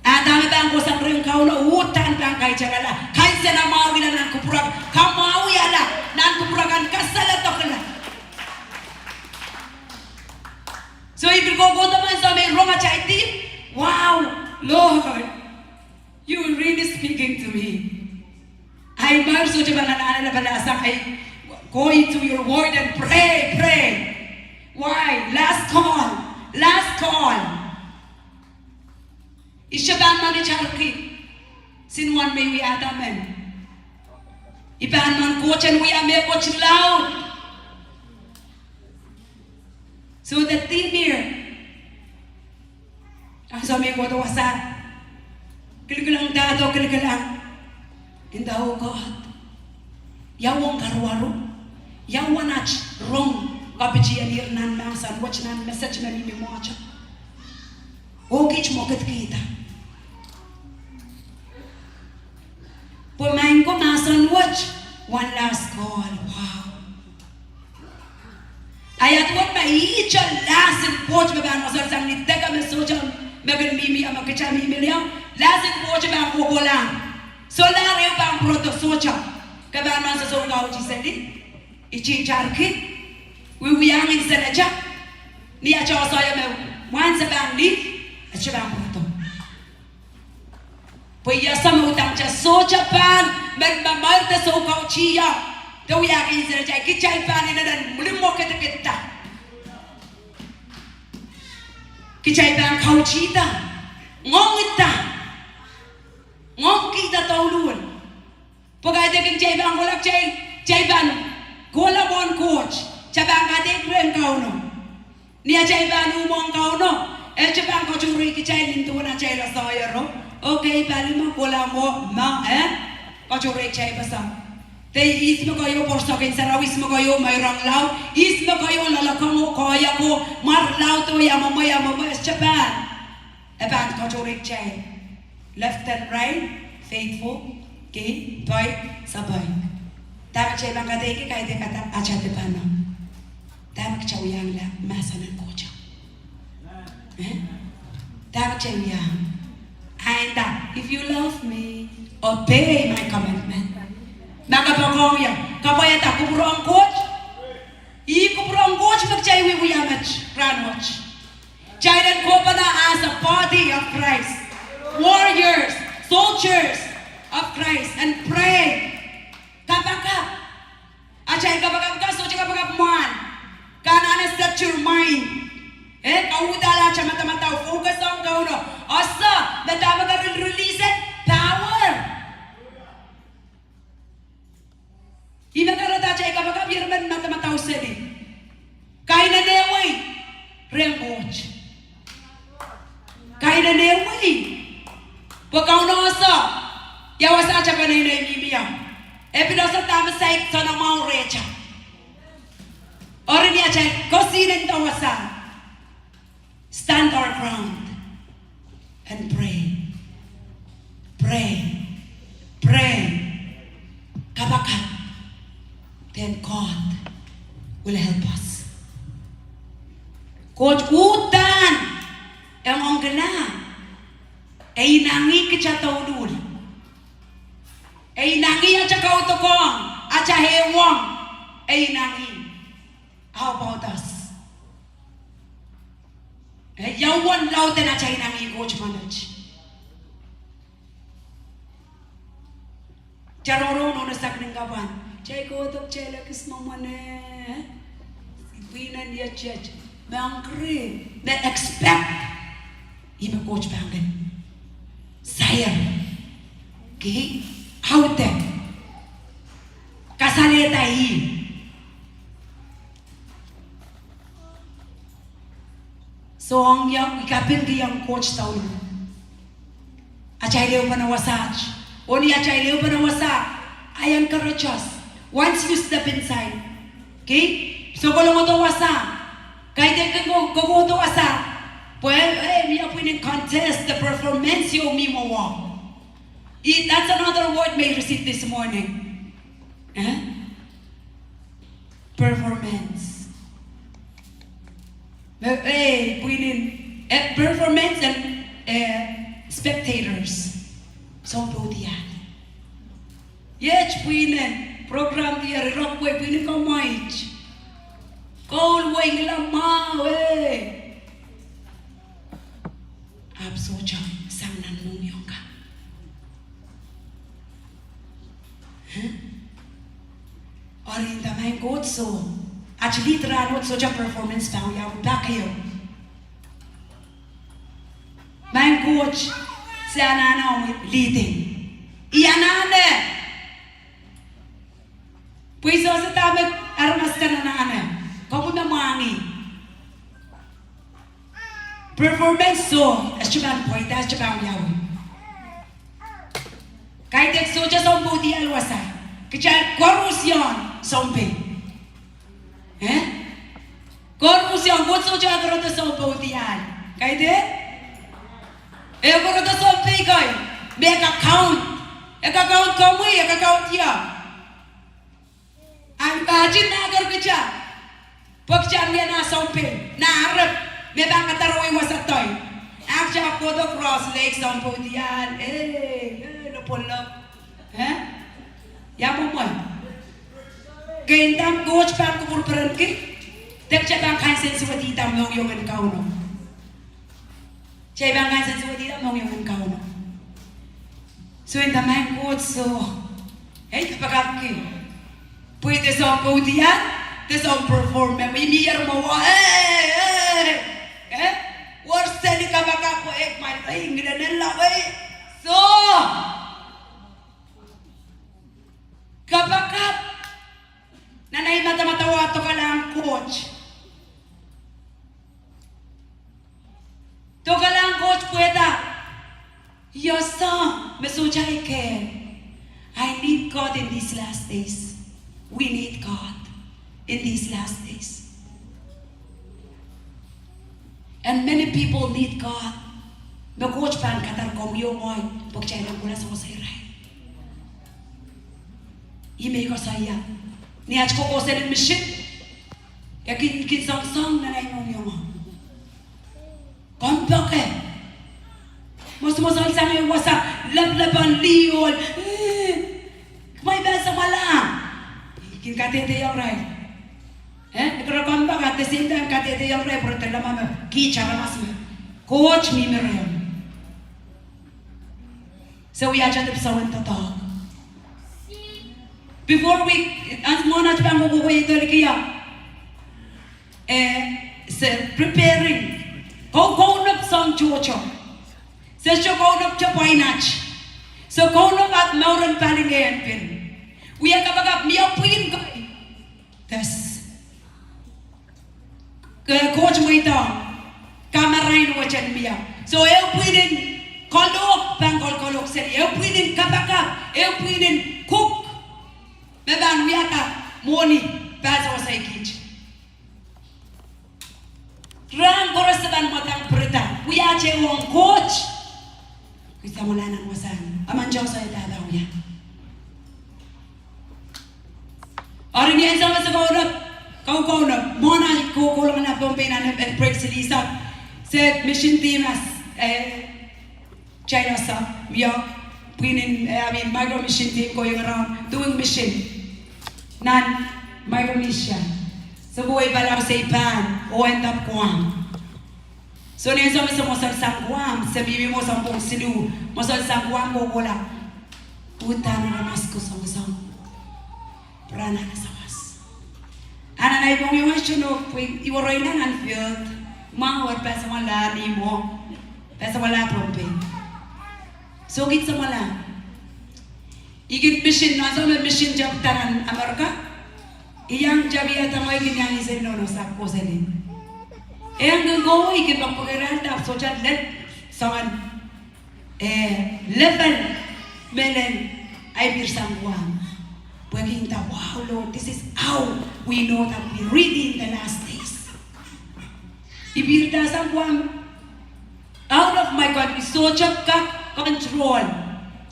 A dahme pahn kohsang rehn Kauno, uhdahn pahn kaitarala. Kaisehn mwahu ila nan kupwur akan, kamwahuiala nan kupwur akan, kasaledokihala. So I pil kohkohdo me ansou me I rong atail dihp, wow, Lord, you really speaking to me. Ahi, ma sohte pahn anahne lapalahsang, ahi, go into your word and pray, pray. Why? Last call. Last call. I sohte pahn monitorki sin wen me I wiahda men. I pahn men Koht en wia mehkot laud. So the theme here, ansou me I kohdo wasa, kilikilang, dahdo kilikilang. Inda, oh God, ia uwen karuwaru? Ia uwen at rong kapitien ir nan mahsen wet, nan message me mihmi mwohtail? Oh kiht mwekitkihda. Pwe maing ko, mahsen wet, one last call, wow. Ahi, duwen ma ihte last report me pahn wosonsang ni deke me sohte, me kin mihmi, me kitail mihmi ie, last report pahn kohkohlahng. Solahr ehu pahn pwurodo, sohte. Ke pahn men sosou kauti seli. I teitarki, wiewiahng nsenata, ni atail soaie me mwahnse pahn lih, e sohte pahn pwurodo. Pwe ia, sohte me udahn kitail sohte pahn men mamairda soukautih ie, de wiahki nsenata, kitail pahn inenen mwulimwo kedekeda. Kitail pahn kautihda, ngoangida, ngoangkihda douluhl. Pwe kaidehkin kitail pahn kohla, kitail, kitail pahn kohla mwohn Koht, kitail pahn kadeik rehn Kauno. Ni atail pahn uh mwohn Kauno, e sohte pahn katohrei kitail nin duwen atail soaie ro. Okay, pali me kohla mwo, ma, eh? Katohrei kitail pahn sang. De ihs me koasoia pworsok en sarawi, ihs me koasoia meirong laud, ihs me koasoia loalokong oh koahiek oh mwar laud oh ia mwomwe, ia mwomwe, e sohte pahn. E pahn katohrei kitail. Left and right, faithful, kei, poi, sapoi. Dahme kitail pahn kadeik, kadeik atail dipan. Dahme kitail wiahla mahsen en Koht? Eh? Dahme kitail wiahla? And, uh, if you love me, obey my commandment. Ma ke poakohng ie, kapwaiada kupwur en Koht. Ih kupwur en Koht me kitail wiewia met rahnwet. Kitail en kohpene as a body of Christ, warriors, soldiers of Christ, and pray. Kapakap. Atail kapakap kan sohte kapakap mwahl. Ke anahne set your mind. Eh, kauhdahla atail madamadau, focus ong Kauno. Ese, me dahme ke release power. Ih me kahrehda atail kapakap, ih me madamadau seli. Kainenewei rehn Koht. Kainenewei. Pwe Kauno ese ia wasa atail peneinei mihmi ie. E pil ese dahme saik soanamwahu rehtail. Eri ni atail kesihnenda wasa, stand our ground and pray. Pray. Pray. Kapakap. Then God will help us. Koht uhdahn e ngoangkihla, e inangih kitail douluhl. E inangih atail kaudokiong, atail ehuong, e inangih. How about us? Eh, ia uwen lauden atail inangih Koht menet? Kitail rongorong nohno sakning kapwan. Kitail kohdo kitail ekis mwomwen, eh? Pwihn en iet iet. Me ongkri, me expect. Ih me Koht pahn kin sair. Ki, aude. Kasalehda ih. Soangen, I kapingki ong Koht souleng. Atail ehupene wasaht. Oh ni atail ehupene wasa, I encourage us. Once you step inside, okay? Sokoleng kohdo wasa. Kaidehn ke ko-, kohdo wasa. Pwe, eh, mie pwihn en contest the performance ieu me mwowe. It, that's another word me I receive this morning. Eh? Performance. Me, eh, pwihn en, eh, performance and, eh, spectators. Sounpoudial. Iet pwihn en, program diar, irok wei pwihn en kamwait. Koul wei ngilamwahu, eh. Ahpw sohte sang nan mohngiong ka. Eri nda maing Koht soh, at lead rahnwet sohte performance pahn wiawi pak ehu. Maing Koht, se anahne omwi leading. I anahne. Pwe I sohte dahme aramas kan anahne. Komwi me mwahngih. Performance soh, e sohte pahn pweida, e sohte pahn wiawi. Kaidehk sohte sounpoudial wasa. Kitail koaros iang sounpei. Eh? Koaros iang, Koht sohte akordo sounpoudial. Kaidehk? E akordo sounpei kei. Me e kak kaun. E kak kaun komwi, e kak kaun ie. Ahpw imagine ma e ker kitail. Pwe kitail mie nan sounpei, nan arep, me pahn kadarwei wasa doh. Ahpw kitail kohdo cross legs sounpoudial, eh, eh, lopwolop. Eh? Ia mwomwen. Ke nda Koht pahn kupwurperenki, de kitail pahn kansensuwedihda mohngiong en Kauno. Kitail pahn kansensuwedihda mohngiong en Kauno. So nda maing Koht soh, ei kapakapki. Pwe de sounpoudial, de soun perform, me mie mwowe, eh, eh, eh. Wor seli kapakap, eh, maing, eh, ngilen en lawei. So, kapakap. Nan ei madamadau, dokalahng Koht. Dokalahng Koht pwehda. Ia soh me sohte I kehl. I need God in these last days. We need God in these last days. And many people need God. Me Koht pahn kadar komwi oh ngehi, pwe kitail en kohla sewese irail. Ih me I koasoia. Ni at kokohseli misin, e kin, kin soangsoang nan ei mohngiong. Kompoake. Mwosoamwosoal sang ei wasa, lapalapal lioal. Eh, kumwail pahn samwala. Kin kadehdehiong irail. Eh, e kak kompoake, at the same time kadehdehiong irail pwe re dehr leme me kiht aramas me Koht mihmi rehmw. Se wia atail dipwisou en doadoahk. Before we, as mwohn at pahn kohkohwei dohlikia, eh, se preparing. Kou, kounop soang tohto. Se sohte kounop te pwain at. Se kounop at mouren palingehn pil. Wia kapakap mie pwihn kei. Des. Ke Koht mweidohng kamarain wet en mie. So ehu pwihn en koalohk pahn kol-, koalohk seli. Ehu pwihn en kapakap. Ehu pwihn en kuk. Me pahn wiahda mwohni pahn sewese kiht. Rahn koaros se pahn mwadang pirida. Wia te ong Koht. Kitail mwalahn wasahn. Amen, Joseph, dahda wia. Eri ni ansou me se kounop, kou kounop, mwohn ahi kou, kou longala Pohnpei nan en break se lisa. Se mission team as, eh, China sahpw, mie pwihn en, eh, I mean, micro mission team going around doing mission nan Micronesia. Se kohwei Palau, se I Japan, oh end up Guam. So ni ansou me se mwoselsang Guam, se mihmi mwo sounpwong siluh, mwoselsang Guam kohkohla. Uhdahn aramas ko songosong pwurehng nan sawas. Anahne I pwong iang sehse nohk pwe I were nan field. Mwahu, pahn samwala ni mwo. Pahn samwala Pohnpei. Soh, I kin samwala. I kin mission, nan soh me mission job nan Amerika. I iang job ia tamwa I kin iang ese nohno sahpw koseli. E iang kin kowe I kin pak pwekerail dahpw sohte lel soangen eh, level mehlen ahi pihr sang Guam. Pwehki I nda, wow, Lord, this is how we know that we really in the last days. I pihrda sang Guam out of my country, sohte kak control.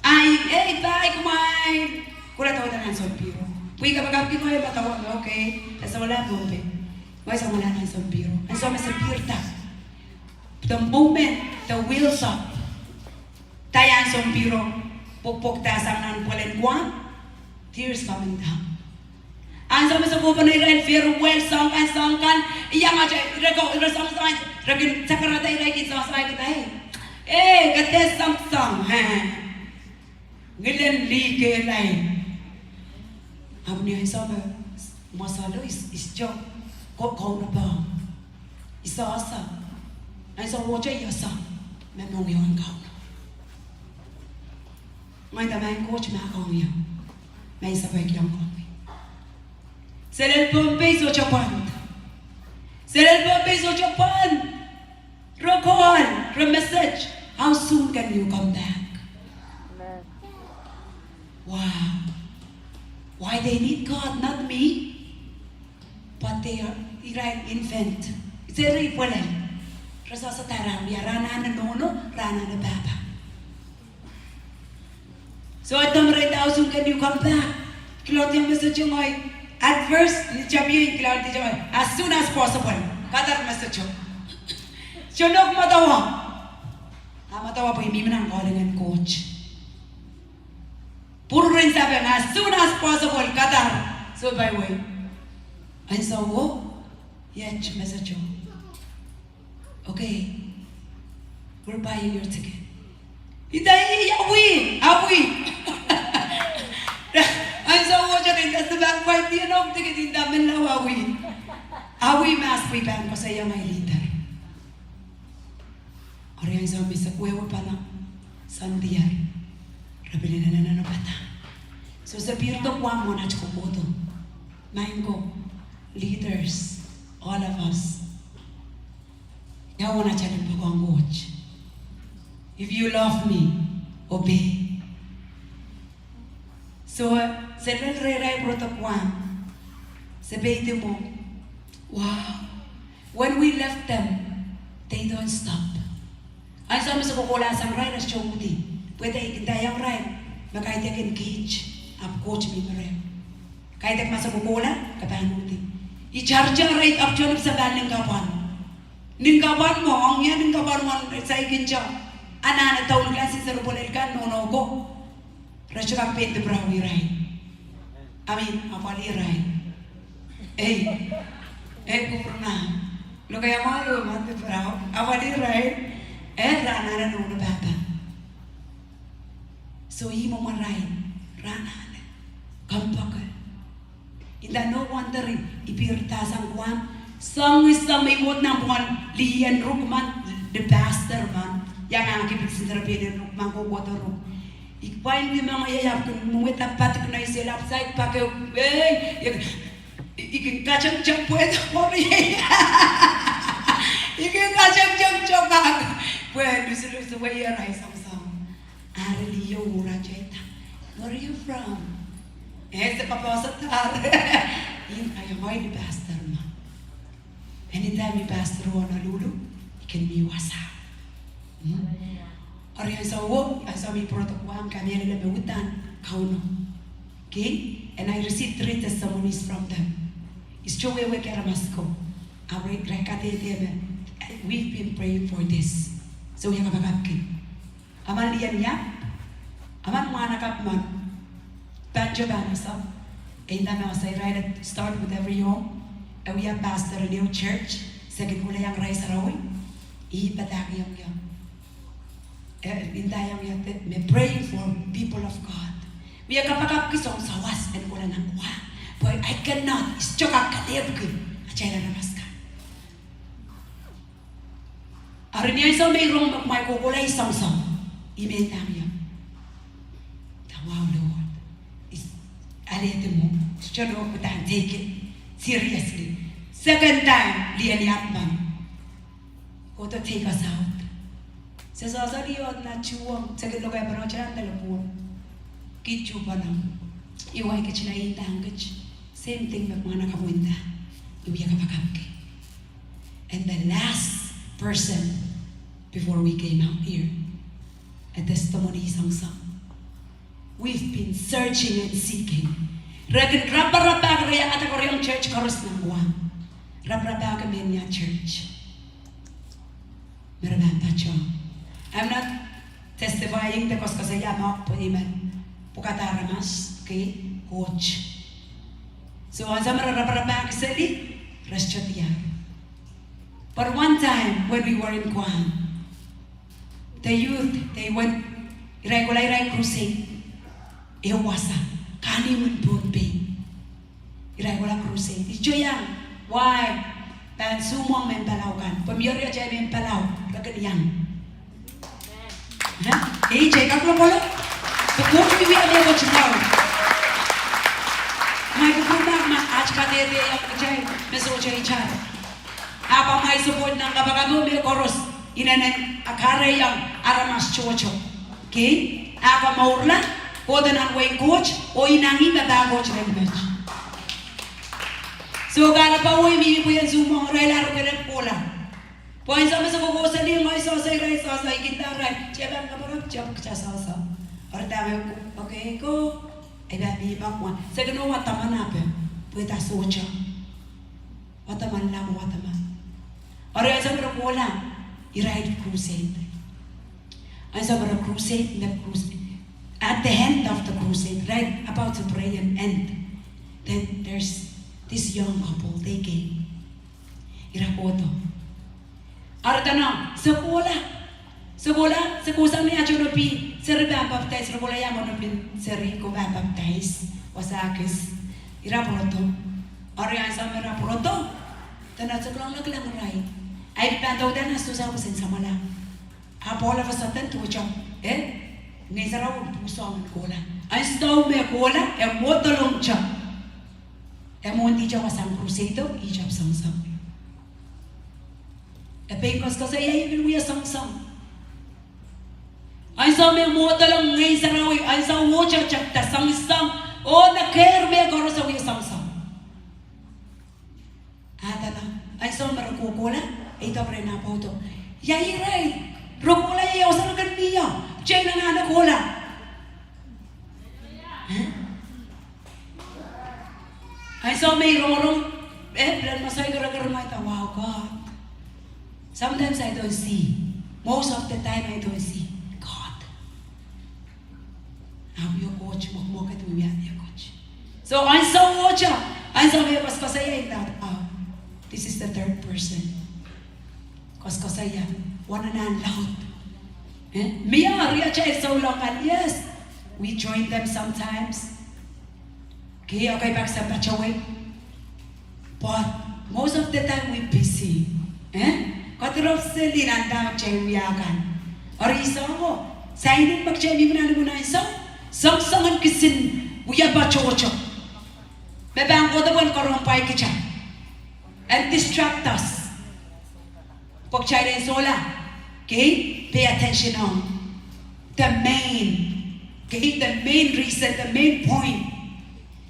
Ahi, ei, pai kumwail. Kohla dahkot nan sounpihro. Pwe I kapakapki ngehi, I pahn dahkot, okay. Pahn samwala Pohnpei. Ngehi samwala nan sounpihro. Ansou me se pihrda. The moment the wheels up, dahme ansou me pihro pwokpwokda sang nan pwelen Guam, tears coming down. Ansou me se kohpene irail fir well, soang kan, soang kan, iang ahte, ire ko, ire soang soang, ire kin sakarada, ire kin soang soang, ire kin, hey, hey, kete soang soang, hey. Ngilen lih kehlail. Ahpw ni ansou me mwasalo is, is jo, ko, ko na pa. I sehse. Ansou wohte I ese me mohngiong en Kauno. Ngehi nda, Maing Koht, ma ke ong ie, ma I sapweikiong komwi. Selel Pohnpei sohte pwand. Selel Pohnpei sohte pwand. Re call, re message, how soon can you come back? Wow. Why they need God, not me? But they are, irail infant. It's a re pwelel. Re sehse dahme re wia, re anahne nohno, re anahne pahpa. So I told them, how soon can you come back? Kilang message ngehi. At first, ni tapio I kilang message ngehi, as soon as possible. Kadar message. Soh, I madawa. I madawa pwe I mihmi nan calling en Koht. Pwurehng sapeng, as soon as possible, kadar. So by way. Ansou wo, iet message. Okay, we'll buy you your ticket. I nda, ei, awih, awih. Ansou wo I nda, se pahn pwain tiahk tiket, I nda, menlau, awih. Awih, mahs pwe I pahn koasoia ngehi leader. Eri ansou me se wehwe pala, Sunday, re pil inenen padahk. So se pihrdo Guam mwohn at kohkohdo. Maing ko, leaders, all of us. Ia wehwehn atail limpoak ong Koht? If you love me, obey. So, se lel rehrail pwurodo Guam. Se peidi mwo. Wow. When we left them, they don't stop. Ansou me se kohkohla sang irail, re sohte uhdi. Pwe I nda, I nda iang irail me kaidehkin kiht, ahpw Koht mihmi reh. Kaidehk ma se kohkohla, ke pahn uhdi. I taritar irail ahpw tohnop sampah nin kapwan. Nin kapwan mwo, ong ie nin kapwan mwo, saikinte. Anahne doulahng siser pwelel kan, nohno ko. Re sohte kak pein dipirawi irail. I mean, apwalih irail. Ei. Ei, kupwurna. Lokaia mwahu, mwahu dipirawi. Apwalih irail. Eh, re anahne nohno pahpa. So, ih mwomwen irail. Re anahne. Kompoake. I nda no wonder I pihrda sang Guam. Soangen ihs me I wet nan pwungen lih en ruk men, de pastor men. Iang ahki pil sinder pil en ruk men, kohkohdo ruk. I pwain di mengei, I ahpw kin mweda padik nei sel ahpw saik pak ehu, ei, I, I kin katengeteng pwehda pwuri. I kin katengeteng tokak. Pwe lusilusi wei irail soangsoang. Ari lih o ura jehda. Where are you from? Eh, se kapwaiada. I nda, I am a pastor ma. Anytime I pastor Honolulu, I kin mih wasa. Hmm? Eri ansou wo, ansou me I pwurodo Guam, kamehlele me uhdahn Kauno. Okay? And I received three testimonies from them. I sohte wehwehki aramas ko. Ahpw re, re kadehde me, we've been praying for this. So, ia kapakapki. Emen lih en iap, emen mwahnakapw men. Pahn tepda ansou. E nda me ese irail, start with every home. E wia pastor en ehu church, se kin kohla iang irail sarawi. I padahkihong ie. Eh, I nda iang ie, me praying for people of God. Wia kapakapki soahng sawas en kohla nan wa. Pwe I cannot, I sohte kak kelehpwki atail aramas kan. Eri ni ansou me I rong me kumwail kohkohla I soangsoang, I men tang ie. Tang, wow Lord. I alehdi mwo. Sohte nohk udahn take it seriously. Second time, lien iap men. Kohdo take us out. Se sohte liohd nan tuhwong, se kin lokaia pahn oteran delepwohn. Kihda tuhpene. Ih wai kit, I ndahng kit. Same thing me mwahnakapw nda. I wia kapakapki. And the last person before we came out here, a testimony I soangsoang. We've been searching and seeking. Re kin raparapahki, re iang ata koaros, iang church koaros nan Guam. Raparapahki me iang church. Me re pahn patohwan. I'm not testifying de koasoakoasoia mwo pwe I men pwukada aramas, okay, Koht. So ansou me re raparapahki seli, re sohte diar. But one time when we were in Guam, the youth, they went, irail kohla, irail crusade. E wasa, kahnimw en Pohnpei. Irail kohla crusade. I sohte iang, why? Pahn sumwong mehn Palau kan. Pwe mie riatail mehn Palau, re kin iang. Eh? Ei, kitail kak lokolok. Pwe Koht wiewia mehkot mwahu. Ma I kupwurki ma aht kadehde iang kitail, me sohte itar. Ahpw amwail support nan kapakap o mehkoaros, inenen a kahrehiong aramas tohto. Okay? A komourla, kohdo nan wehin Koht, oh inangih me pahn Koht rehn met. So kahrepe wei me I pwe en sumwong, irail ahpw kin kohla. Pwe ansou me se kohkohseli, ngehi sohso, irail sohso, I kin nda irail, kitail pahn kapakap, kitail pahn kihda sohso. Eri dahme, okay, ko, e pahn mihmi mwo. Se kin wadaman ape, pwe da sohte. Wadaman, lap wadaman. Eri ansou me re kohla, irail crusade. Ansou me re crusade, the crusade. At the end of the crusade, right about to pray and end, then there's this young couple, they came. Ira kohdo. Eri dene, se kohla. Se kohla, se kohsang ni aht onopin seri pahn baptize, re kohla iang onopin seri ko pahn baptize, wasa kis. Ira pwurodo. Eri ansou me ira pwurodo, dene se kilang, kilang irail. Ahi pahn dohda nan sosau pwe sen samwala. Ahpw all of a sudden duwehte, eh? Ngehn Sarawi pwuhsoang en kohla. Ansou me kohla, e mwohdolong te. E mwohndihte wasahn crusade o, ihte ahpw soangsoang. E pein koasokoasoia, I pil wia soangsoang. Ansou me mwohdolong Ngehn Sarawi, ansou ohte te soangsoang, oh me kehr mehkoaros e wia soangsoang. A dene, ansou me re kohkohla, e idek rehn apwoudo. Ia irail, re kohla ia, oh se re kin mie, kitail anahne kohla. Eh? Ansou me I rongorong, eh, pilen masawi kereker, I nda, wow, God. Sometimes I don't see. Most of the time I don't see God. A wia Koht, mwekmwekid wiewia mehkot. So ansou ohte, ansou me koasokoasoia, I nda, oh, this is the third person. Koasokoasoia, wananahlaud. Eh? Mie riatail souleng kan, yes. We join them sometimes. Kei, okay, pak sampah towei. But most of the time we busy. Eh? Kadirop seli nan dahme kitail wia kan. Eri I songo, sainen me kitail mihmi nan imwin ansou, soangsoangen kisin wiepe tohto me pahn kohdo pwehn karompwai kitail and distract us. Pwe kitail en sohla, kei, pay attention on the main, kei, the main reason, the main point.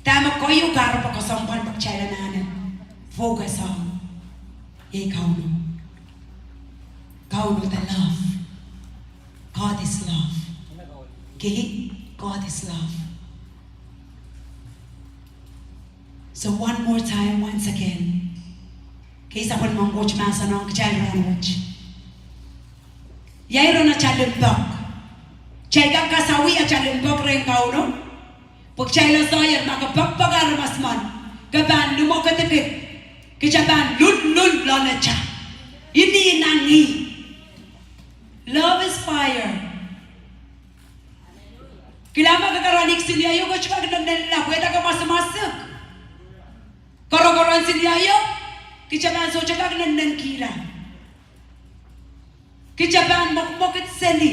Dahme keieu kahrepe kesempwal pwe kitail anahne focus on. Iei Kauno. Kauno, the love. God is love. Kei, God is love. So one more time, once again. Kei, sapwellimen Koht mahsanihong kitail rahnwet, ia iren atail limpoak. Kitail kak kasawih atail limpoak rehn Kauno. Pwe kitail koasoia ma ke poakpoake aramas men, ke pahn limwekidkid, kitail pahn lullull loalata. Ini inangih. Love is fire. Kilang me kekeranik senior ieu, kitail kak nennenla, pwehda ke mwasimwasik. Korokoron senior ieu, kitail pahn sohte kak nennenkihla. Kitail pahn mwekmwekid seli.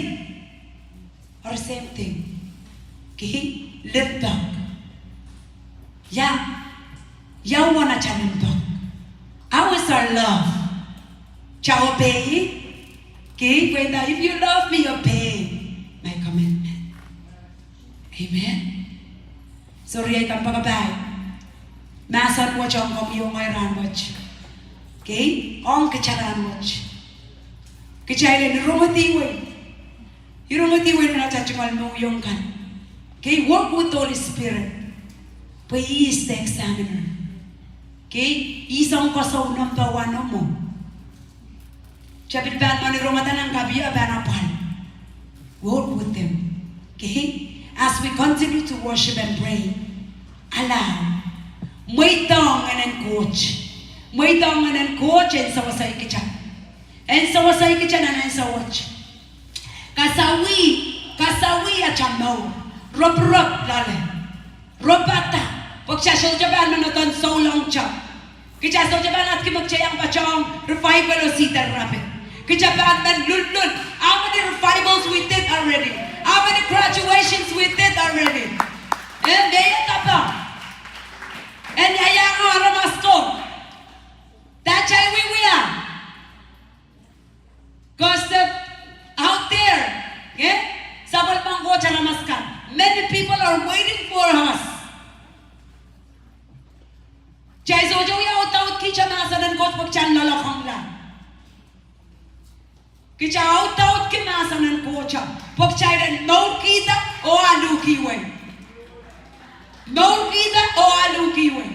Or same thing. Kei, limpoak. Ia, ia uwen atail limpoak? How is our love? Kitail obey? Kei, pwehda, if you love me, obey my commandment. Amen. Sohte riei kompoakepahi. Mahsen wet ong komwi oh ngehi rahnwet. Kei, ong kitail rahnwet. Kitail en rongedihwei. I rongedihwei nan atail tungoal mohngiong kan. Kei, work with the Holy Spirit. Pwe He is the examiner. Kei, He is ong koasoia nempehn wahn mwo. Kitail pil pahn mwahnirong ata nan kapio pahn apwal. Walk with them. Okay? As we continue to worship and pray, allow. Mweidohng Ngehnen Koht. Mweidohng Ngehnen Koht en sewesei kitail. En sewesei kitail nan ansou wet. Kasawih, kasawih atail mour. Ropirop loale. Ropata, pwe kitail sohte pahn men adan souleng kitail. Kitail sohte pahn ahneki me kitail iang patohng revival oh Cedar Rapids. Kitail pahn men lullul. How many revivals we did already? How many graduations we did already? Eh, me e dahpa? En iang aramas ko. That time we were. Because the, out there, eh? Sapwellimen Koht aramas kan. Many people are waiting for us. Kitail sohte wia audaudki mahsen en Koht pwe kitail en loalokongla. Kitail audaudki mahsen en Koht pwe kitail en mourkihda oh aluhkihwei. Mourkihda oh aluhkihwei.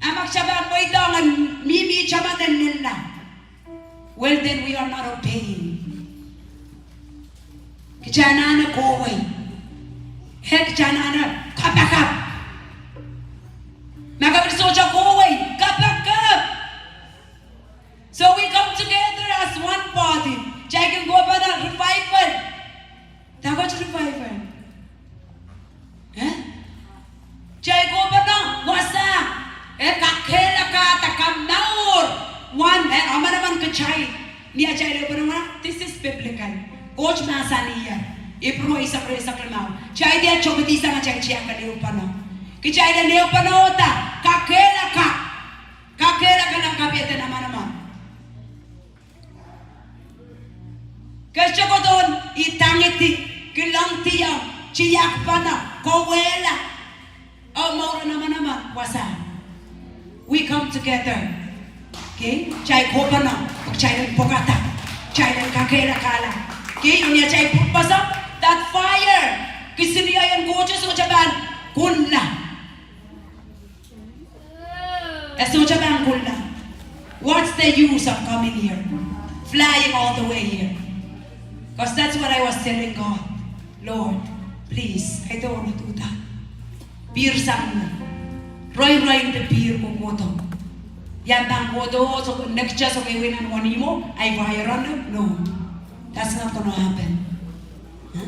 A ma kitail pahn mweidohng en mihmi taman en nennenla. Well, then we are not obeying. Kitail anahne kohwei. Eh, kitail anahne kapakap. Ma ke pil sohte kohwei, kapakap. So we come together as one body. Kitail kin kohpene revival. Dahkot revival? Eh? Kitail kohpene wasa, eh, kakehlakahda, kamour wahn, eh, amanaman kitail. Ni atail ehupene, this is biblical. Koht mahsanih ie. Ipru eisek, rieisek limau. Kitail diar tokedi sang atail tiahk en ehupene. Kitail en ehupene oh da, kakehlaka. Kakehlaka nan kapehdahn amanaman. Ke sohte kohdo ni tangidi, kilangdiong, tiahkpene, kawehla. Oh, mouren amanaman, wasa. We come together. Okay? Kitail kohpene, kitail en pwukada, kitail en kakehlakahla. Okay? Ni atail pwurpasa, that fire. Kisiniei en Koht sohte pahn kunla. E sohte pahn kunla. What's the use of coming here? Flying all the way here. Because that's what I was telling God. Lord, please, I don't want to do that. Pihr sang mwo. Roiroiong de pihr kohkohdo. Ia pahn kohdo, so next year, so ke win and one imo, I fire on it. No. That's not gonna happen. Huh?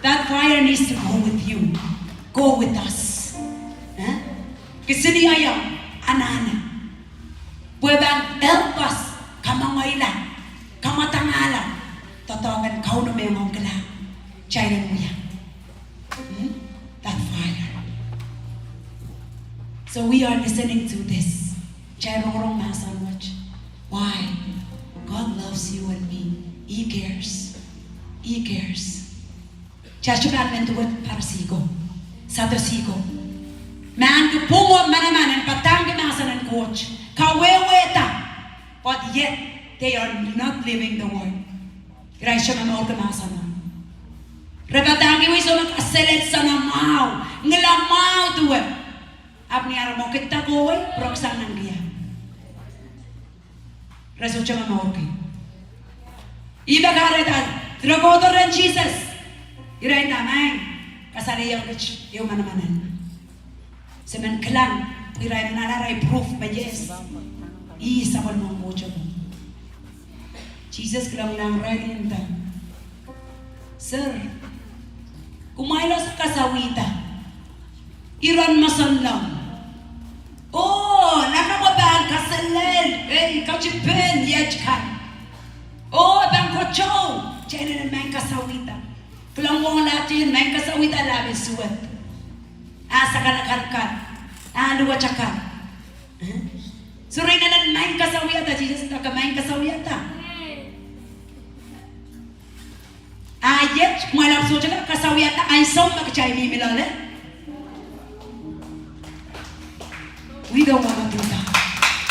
That fire needs to go with you. Go with us. Huh? Kisiniei anahne. Pwe pahn help us kamwengehla, kamwadangala doadoahk en Kauno me ngoangkihla. Kitail en wia. Hmm? That fire. So we are listening to this. Kitail rongorong mahsen wet. Why? God loves you and me. He cares. He cares. Kitail sohte pahn men duwehte Parisi ko, Sadusi ko. Me ahneki pwung oh manaman en padahngki mahsen en Koht, kawehwehda, but yet they are not living the word. Irail sohte momourki mahsen o. Re padahngki wei soh me kaselehdi sang mwahu, ngila mwahu duwe. Ahpw ni ara mwekidda kohwei, pwurok sang nan kia. Re sohte momourki. Ih me kahrehda, re kohdo rehn Sises. Irail nda, Maing, kasalehiong kiht ehu manaman en. Se men kilang, pwe irail men ale arail proof me yes. Ih sapwellimomwi Koht. Sises kilang, kilang irail nda, Sir, Kumwail ese kasawihda. Iren mosoanleng. Oh, lakapw pahn kaselel, ei, katipen iet kan. Oh, pahn kotou, kitail en maing kasawihda. Kilang wong latin, maing kasawihda lahpe suwed. Ah, sakanakan kan. Ah, luwetakan. Eh? Soh, re inenen maing kasawihda, Sises nda ke maing kasawihda. Ah, iet, kumwail ahpw sohte kak kasawihda ansou me kitail mihmi loale. We don't want to do that.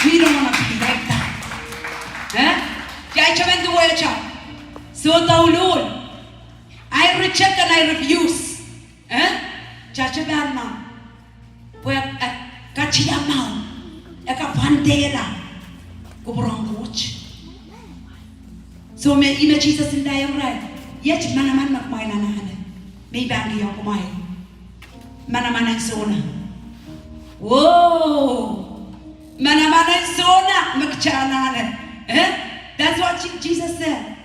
We don't want to be like that. Eh? Kitail men duwehte. Soh, douluhl. I reject and I refuse. Eh? Kitail pahn ma. Pwe e, e katiamwahu, e kapwandehla kupwur en Koht. Soh, me, ih me Sises ndaiong irail, iet manaman me kumwail anahne, me I pahn kihong kumwail. Manaman en Sona. Whoa! Manaman en Sona me kitail anahne. Eh? That's what Je-, Jesus said.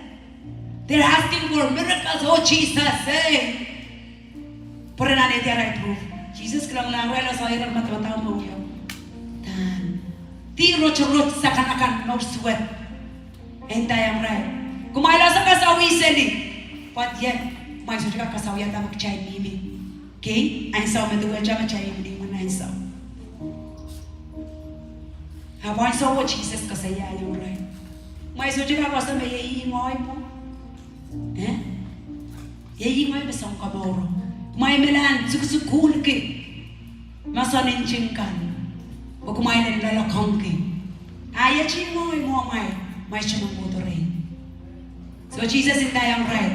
They're asking for miracles. Oh, Jesus, eh. Pwe re anahne diar ahi proof. Sises kilang irail, irail soh, irail madamadau me wia. Dan. Di rotorot sakanakan me suwed. E ndaiong irail, kumwail ese kasawih seli. But yet, kumwail sohte kak kasawihda me kitail mihmi. Okay? Ansou me duwehte me kitail mihmi nan ansou. Ahpw ansou wo Sises koasoiaiong irail, kumwail sohte kak ese me iei ngehi mwo. Eh? Iei ngehi me Sounkomouro. Kumwail me lahn sukusukuhlki mosoan nting kan, oh kumwail en loalokongki. Ah, iei ngehi mwo, kumwail, kumwail sohte men kohdo rehi. Soh, Sises ndaiong irail,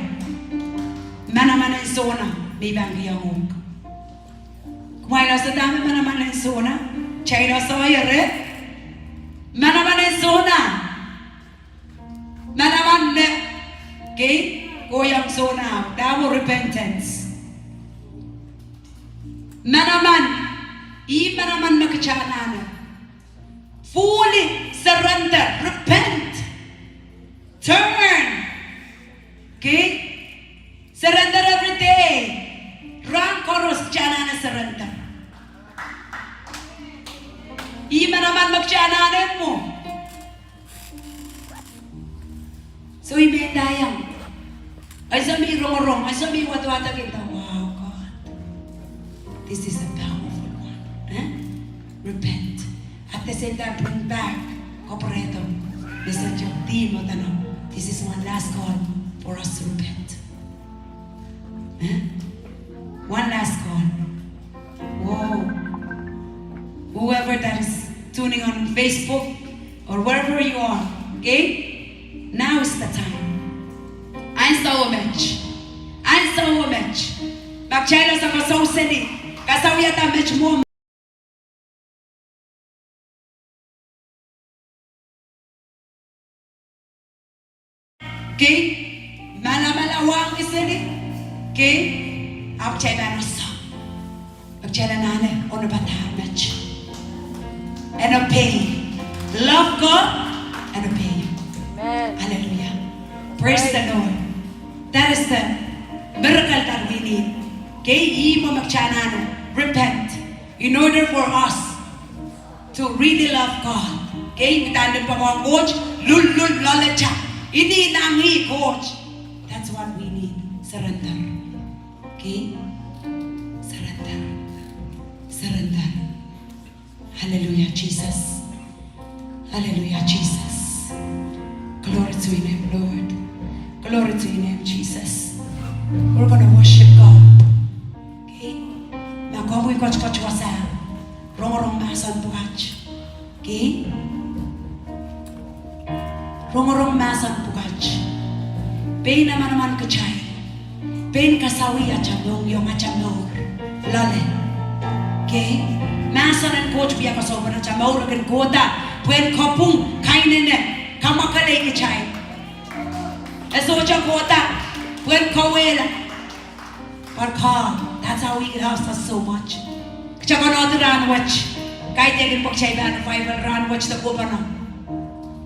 manaman en Sona me I pahn kihong uhk. Kumwail ese dahme manaman en Sona? Kitail ese, eri? Manaman en Sona. Manaman me, okay, kohiong Sona, dahme repentance. Manaman, ih manaman me kitail anahne. Fully surrender, repent, turn. Okay? Surrender every day. Rahn koaros kitail anahne surrender. Ih manaman me kitail anahne mwo. Soh, I men ndaiong, ansou me I rongorong, ansou me I wadawadek, I nda, wow, God, this is a powerful one. Eh? Repent. At the same time, bring back, kapwurehdo, messenger, theme of the night. This is one last call for us to repent. Eh? One last call. Whoa. Whoever that is tuning on Facebook or wherever you are, okay? Now is the time. Ansou met. Ansou met. Ma kitail ese kasawih seli, kasawihda met mwo. Okay, malamalawahki seli, okay, ahpw kitail pahn ese. Ahpw kitail anahne, oh, nda padahk met. And obey. Love God and obey. Amen. Hallelujah. Praise the Lord. That is the miracle that we need. Okay, ih mwo me kitail anahne, repent. In order for us to really love God. Okay, kitail en poakohng Koht, lululul loalatail. Ini nangih Koht. That's what we need. Surrender. Okay? Surrender. Surrender. Hallelujah, Jesus. Hallelujah, Jesus. Glory to your name, Lord. Glory to your name, Jesus. We're gonna worship God. Okay? Ma komwi koakoakoasoia, rongorong mahsen pwukat. Okay? Rongorong mahsen pwukat. Pein manaman kitail. Pein kasawih atail mohngiong, atail mour. Loale. Okay? Mahsen en Koht wia koasoakoasoia atail mour, e kin kohda pwehn kapwung, kainene, kamwakelei kitail. E sohte kohda pwehn kauwehla. But God, that's how He loves us so much. Kitail konehdi rahnwet. Kaidehkin pwe kitail pahn revival rahnwet de kohpene.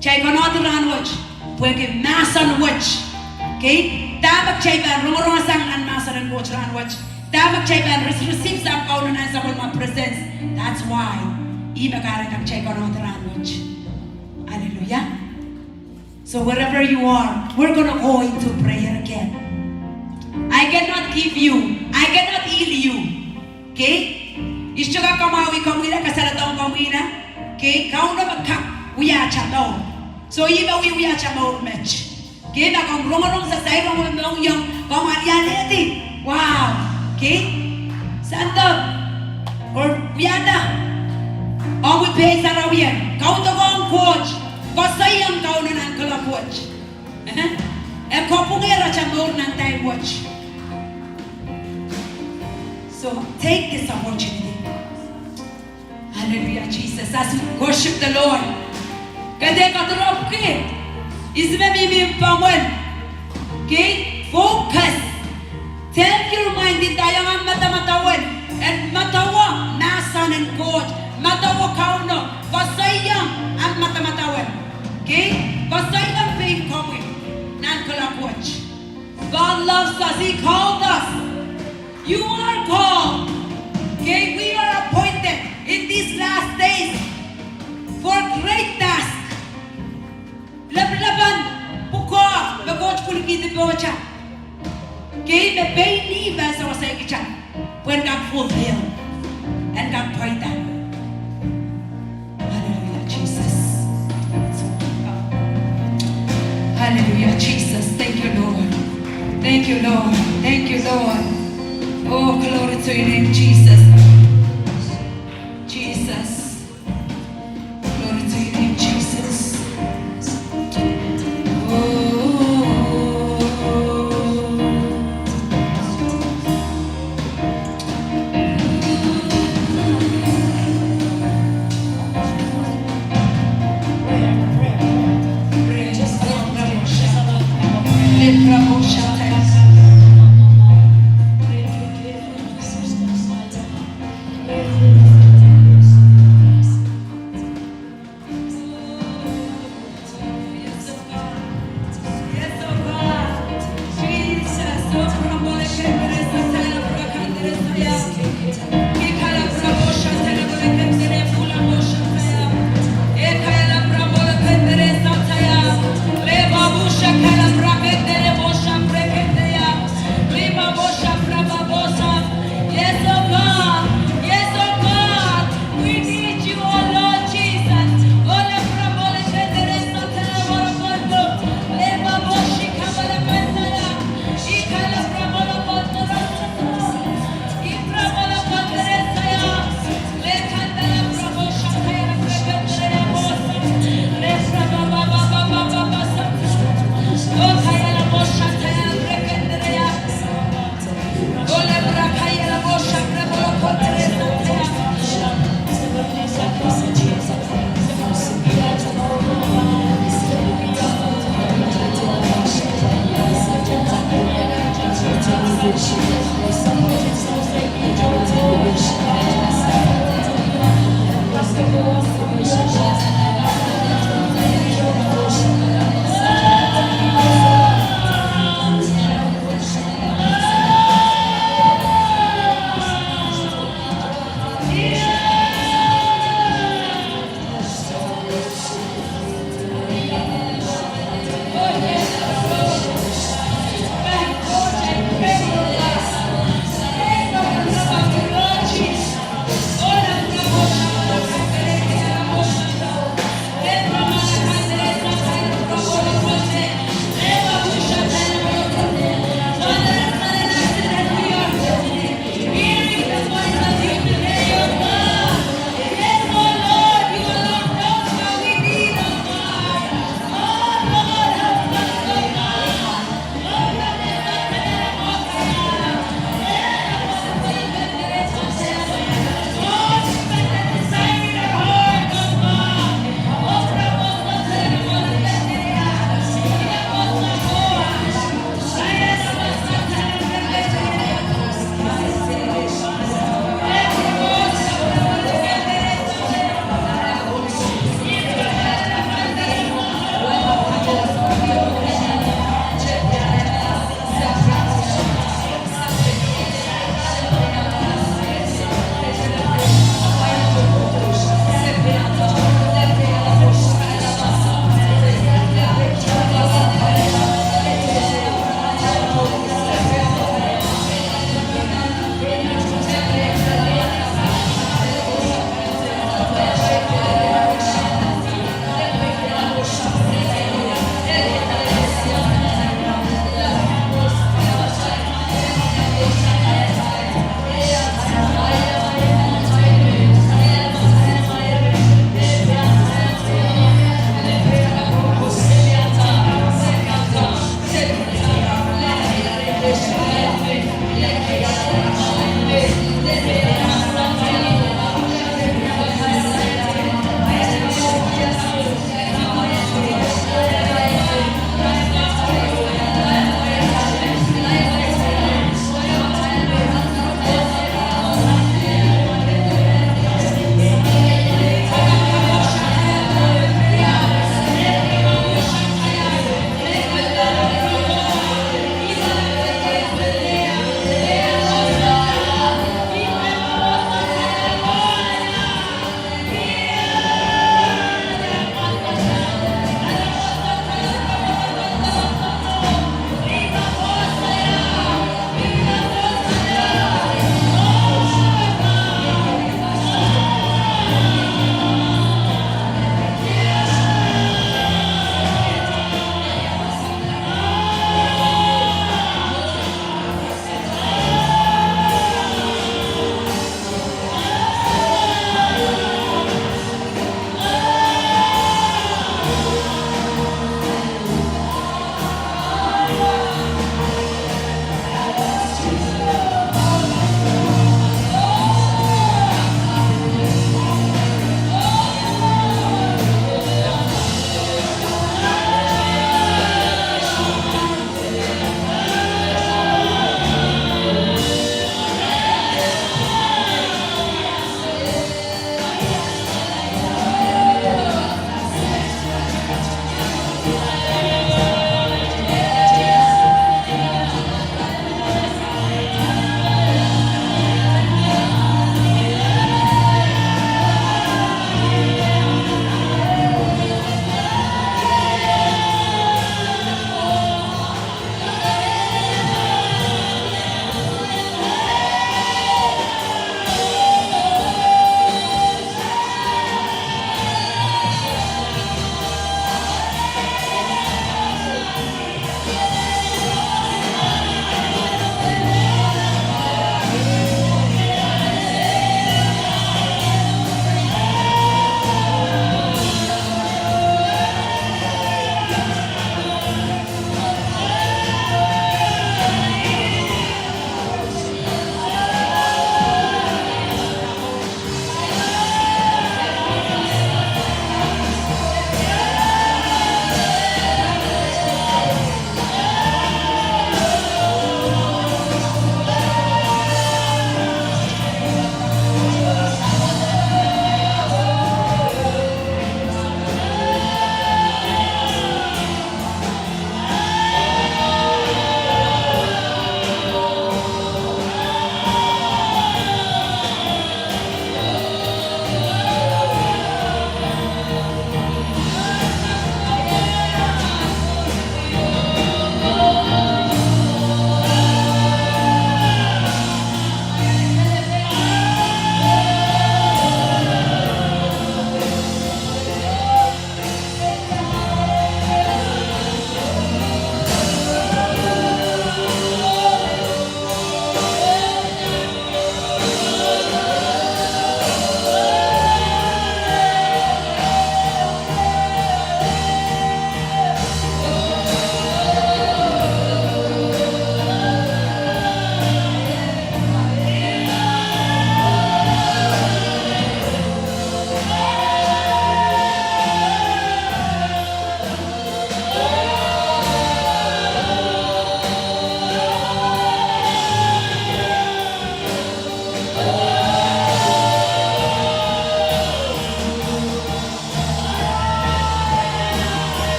Kitail konehdi rahnwet pwehki mahsen wet. Okay? Dahme kitail pahn rongorong sang nan mahsen en Koht rahnwet. Dahme kitail pahn re-, receive sang Kauno nan sapwellime presence. That's why. Ih me kahrehda kitail konehng rahnwet. Hallelujah. So wherever you are, we're gonna go into prayer again. I cannot give you, I cannot heal you. Okay? I sohte kak kamwahwih komwi, kasaledong komwi. Okay? Kauno me kak wia atail mour. So ih me wie wia atail mour met. Okay? Ma komw rongorong sang sair omw mohngiong, komw alialehdi. Wow. Okay? Sandok. Or wiahda omwi pein sarawi en. Kaudokiong Koht. Koasoiong Kauno nan kuloak wet. Eh? E kapwungehr atail mour nan time wet. So, take this opportunity. Hallelujah, Jesus. As we worship the Lord. Ke dehr kadiropwki ihs me mihmi pamwel. Okay? Focus. Turn your mind, ndaiong ahmw madamadau en, en madawa mahsen en Koht, madawa Kauno, koasoiong ahmw madamadau en. Okay? Koasoiong pein komwi nan kuloak wet. God loves us. He called us. You are called. Okay, we are appointed in these last days for great task. Lapalap en pwukoa me Koht pwilikihdi pohtail. Okay, me pein ih pahn sewese kitail. Pwehn kak fulfill. En kak pweida. Hallelujah, Jesus. Hallelujah, Jesus. Thank you, Lord. Thank you, Lord. Thank you, Lord. Oh, glory to your name, Jesus. Jesus. Glory to your name, Jesus. Oh. Yes, oh God. Yes, oh God. We need you, oh Lord Jesus.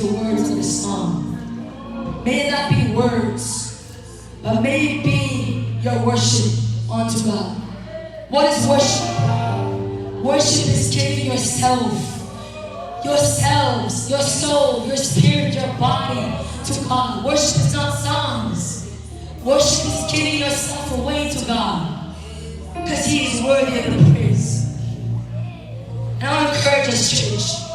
the words of the song. May it not be words, but may it be your worship unto God. What is worship? Worship is giving yourself, yourselves, your soul, your spirit, your body to God. Worship is not songs. Worship is giving yourself away to God, because He is worthy of the praise. And I want to encourage us, church.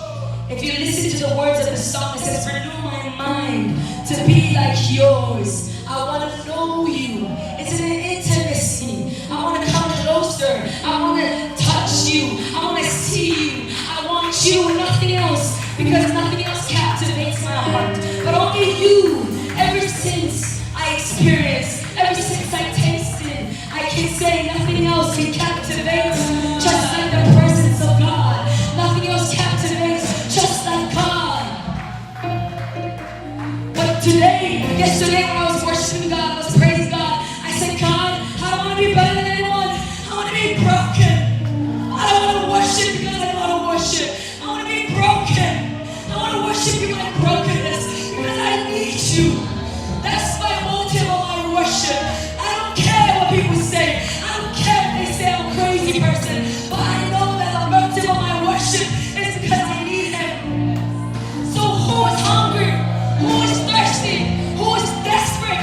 If you listen to the words of the song, it says, "Renew my mind to be like yours. I want to know you." It's an intimacy. I want to come closer. I want to touch you. I want to see you. I want you, nothing else, because nothing else captivates my heart. But only you, ever since I experienced, ever since I tasted, I can say nothing else can captivate just like the presence of God. Nothing else captivates just like God. But today, yesterday when I was worshiping God, I was praising God, I said, "God, I don't want to be better than anyone. I want to be broken. I don't want to worship because I want to worship. I want to be broken. I want to worship you in my brokenness because I need you. That's my motive of my worship. I don't care what people say. I don't care if they say I'm a crazy person. But I know that the motive of my worship is because I need Him." So who is hungry? Who is thirsty? Who is desperate?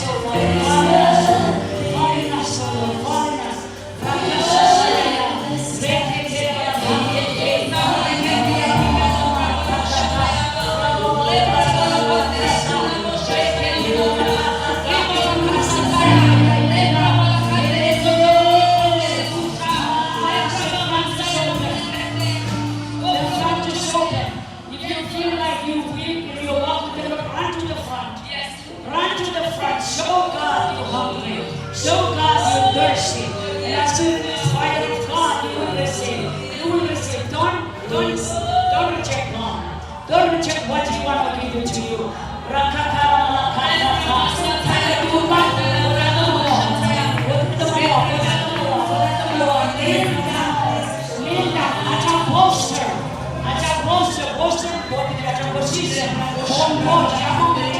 The front is open. If you feel like you weak and you're walking the road, run to the front. Run to the front. Show God you're hungry. Show God you're thirsty. And as soon as fire of God, you will receive. You will receive. Don't, don't, don't reject God. Don't reject what He want to give it to you. Kneel down. Kneel down. Ata posture. Ata posture. Posture. Body ata position. Hone Koht, ata posture.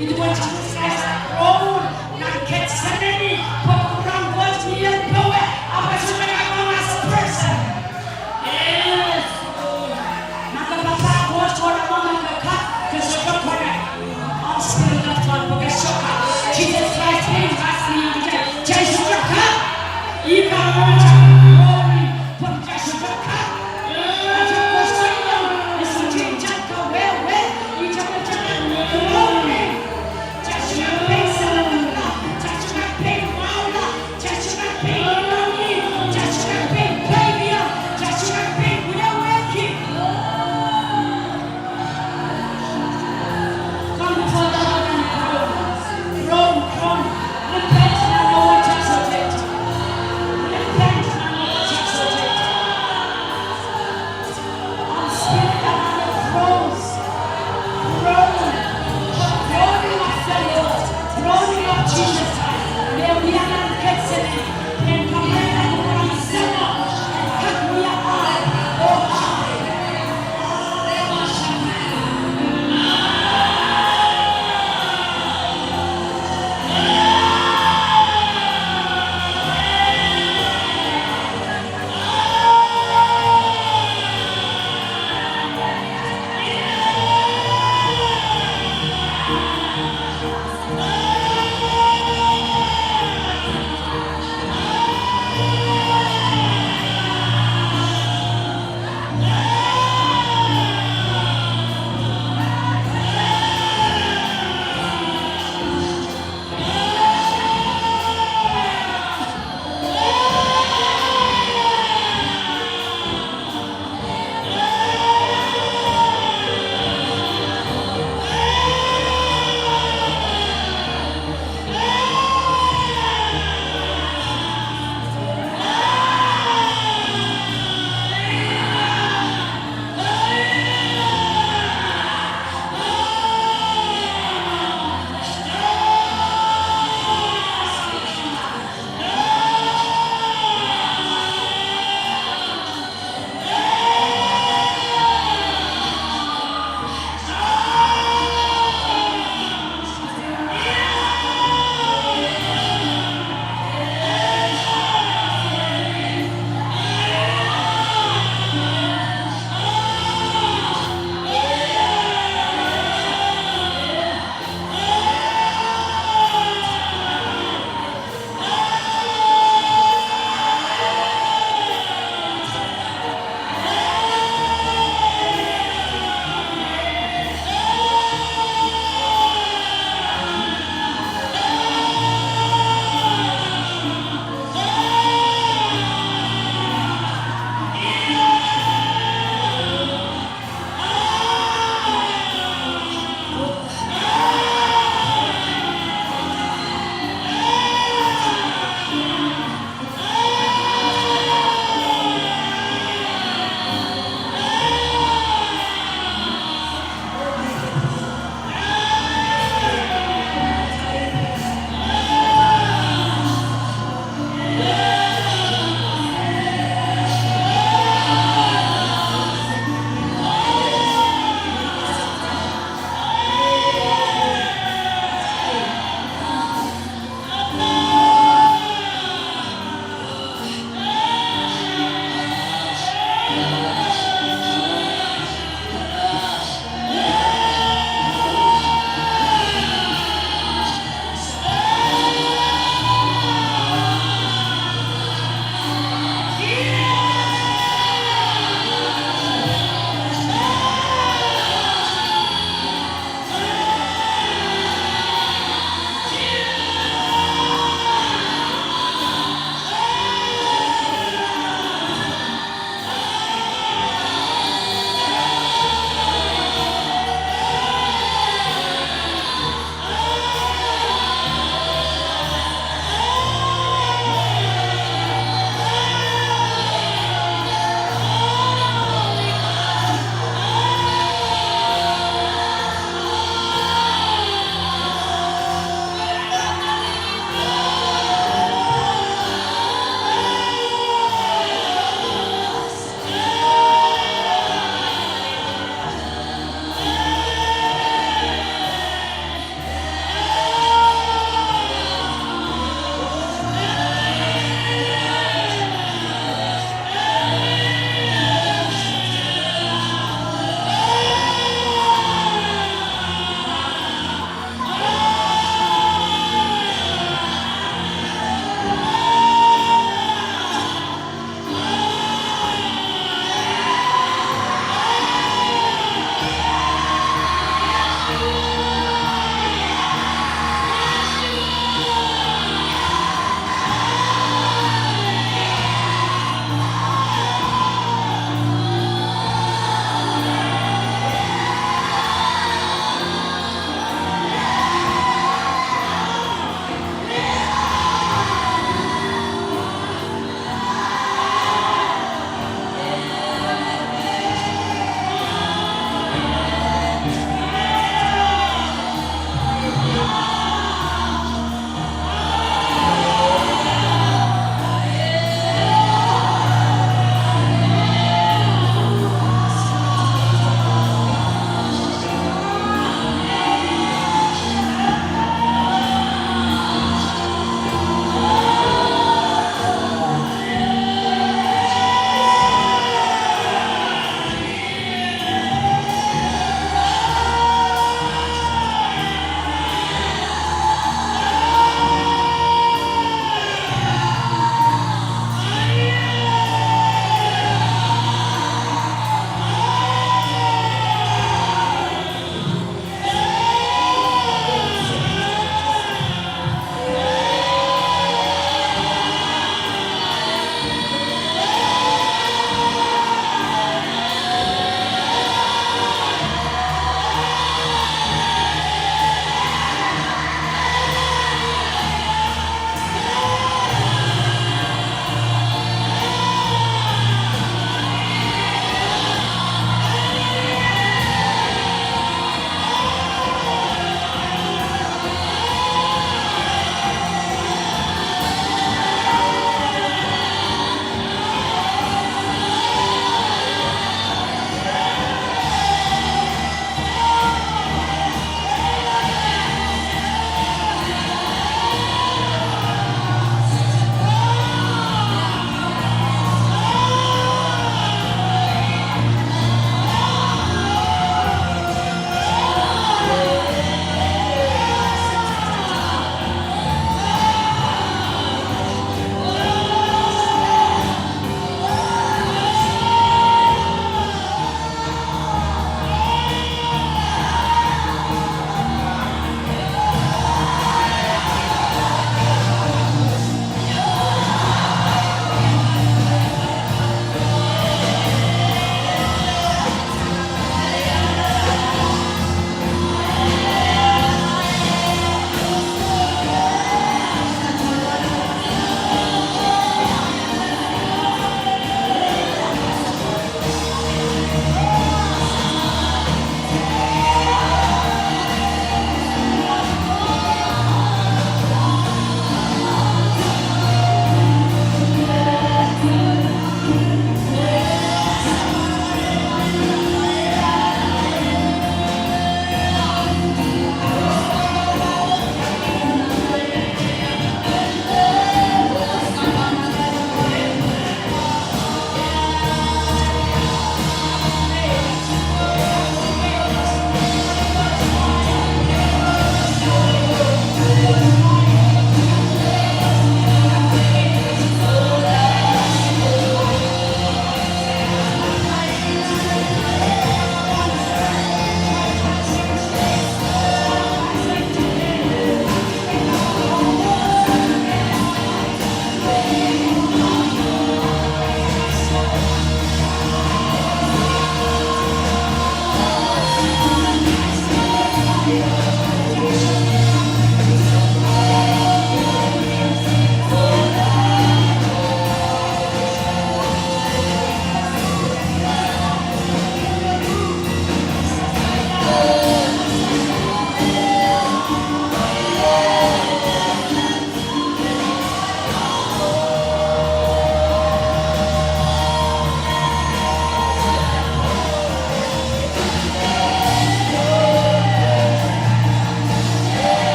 It was Jesus Christ groaned nan Gethsemane, pwe kupwuramwail Koht mie powe, ahpw e sohte kak as a person. Yes. Ma ke papah Koht, Koht e mwomwen ke kak, ke sohte connect. All spirit of God, pwe ke sohte kak. Jesus Christ came as me, ke sohte kak. Ih kak mwomwen, pwe ke sohte kak.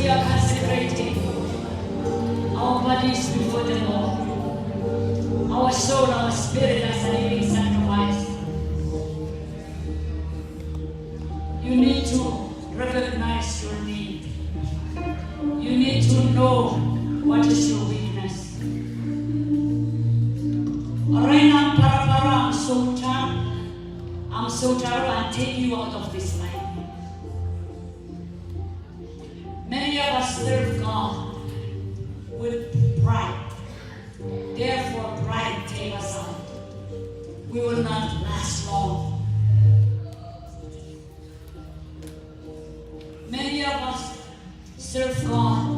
We are consecrating our bodies before the Lord, our soul, our spirit as a living sacrifice. You need to recognize your need. You need to know what is your weakness. Arail nan parapara ahng soutar, ahng soutar and take you out of this life. Many of us serve God with pride. Therefore, pride take us out. We will not last long. Many of us serve God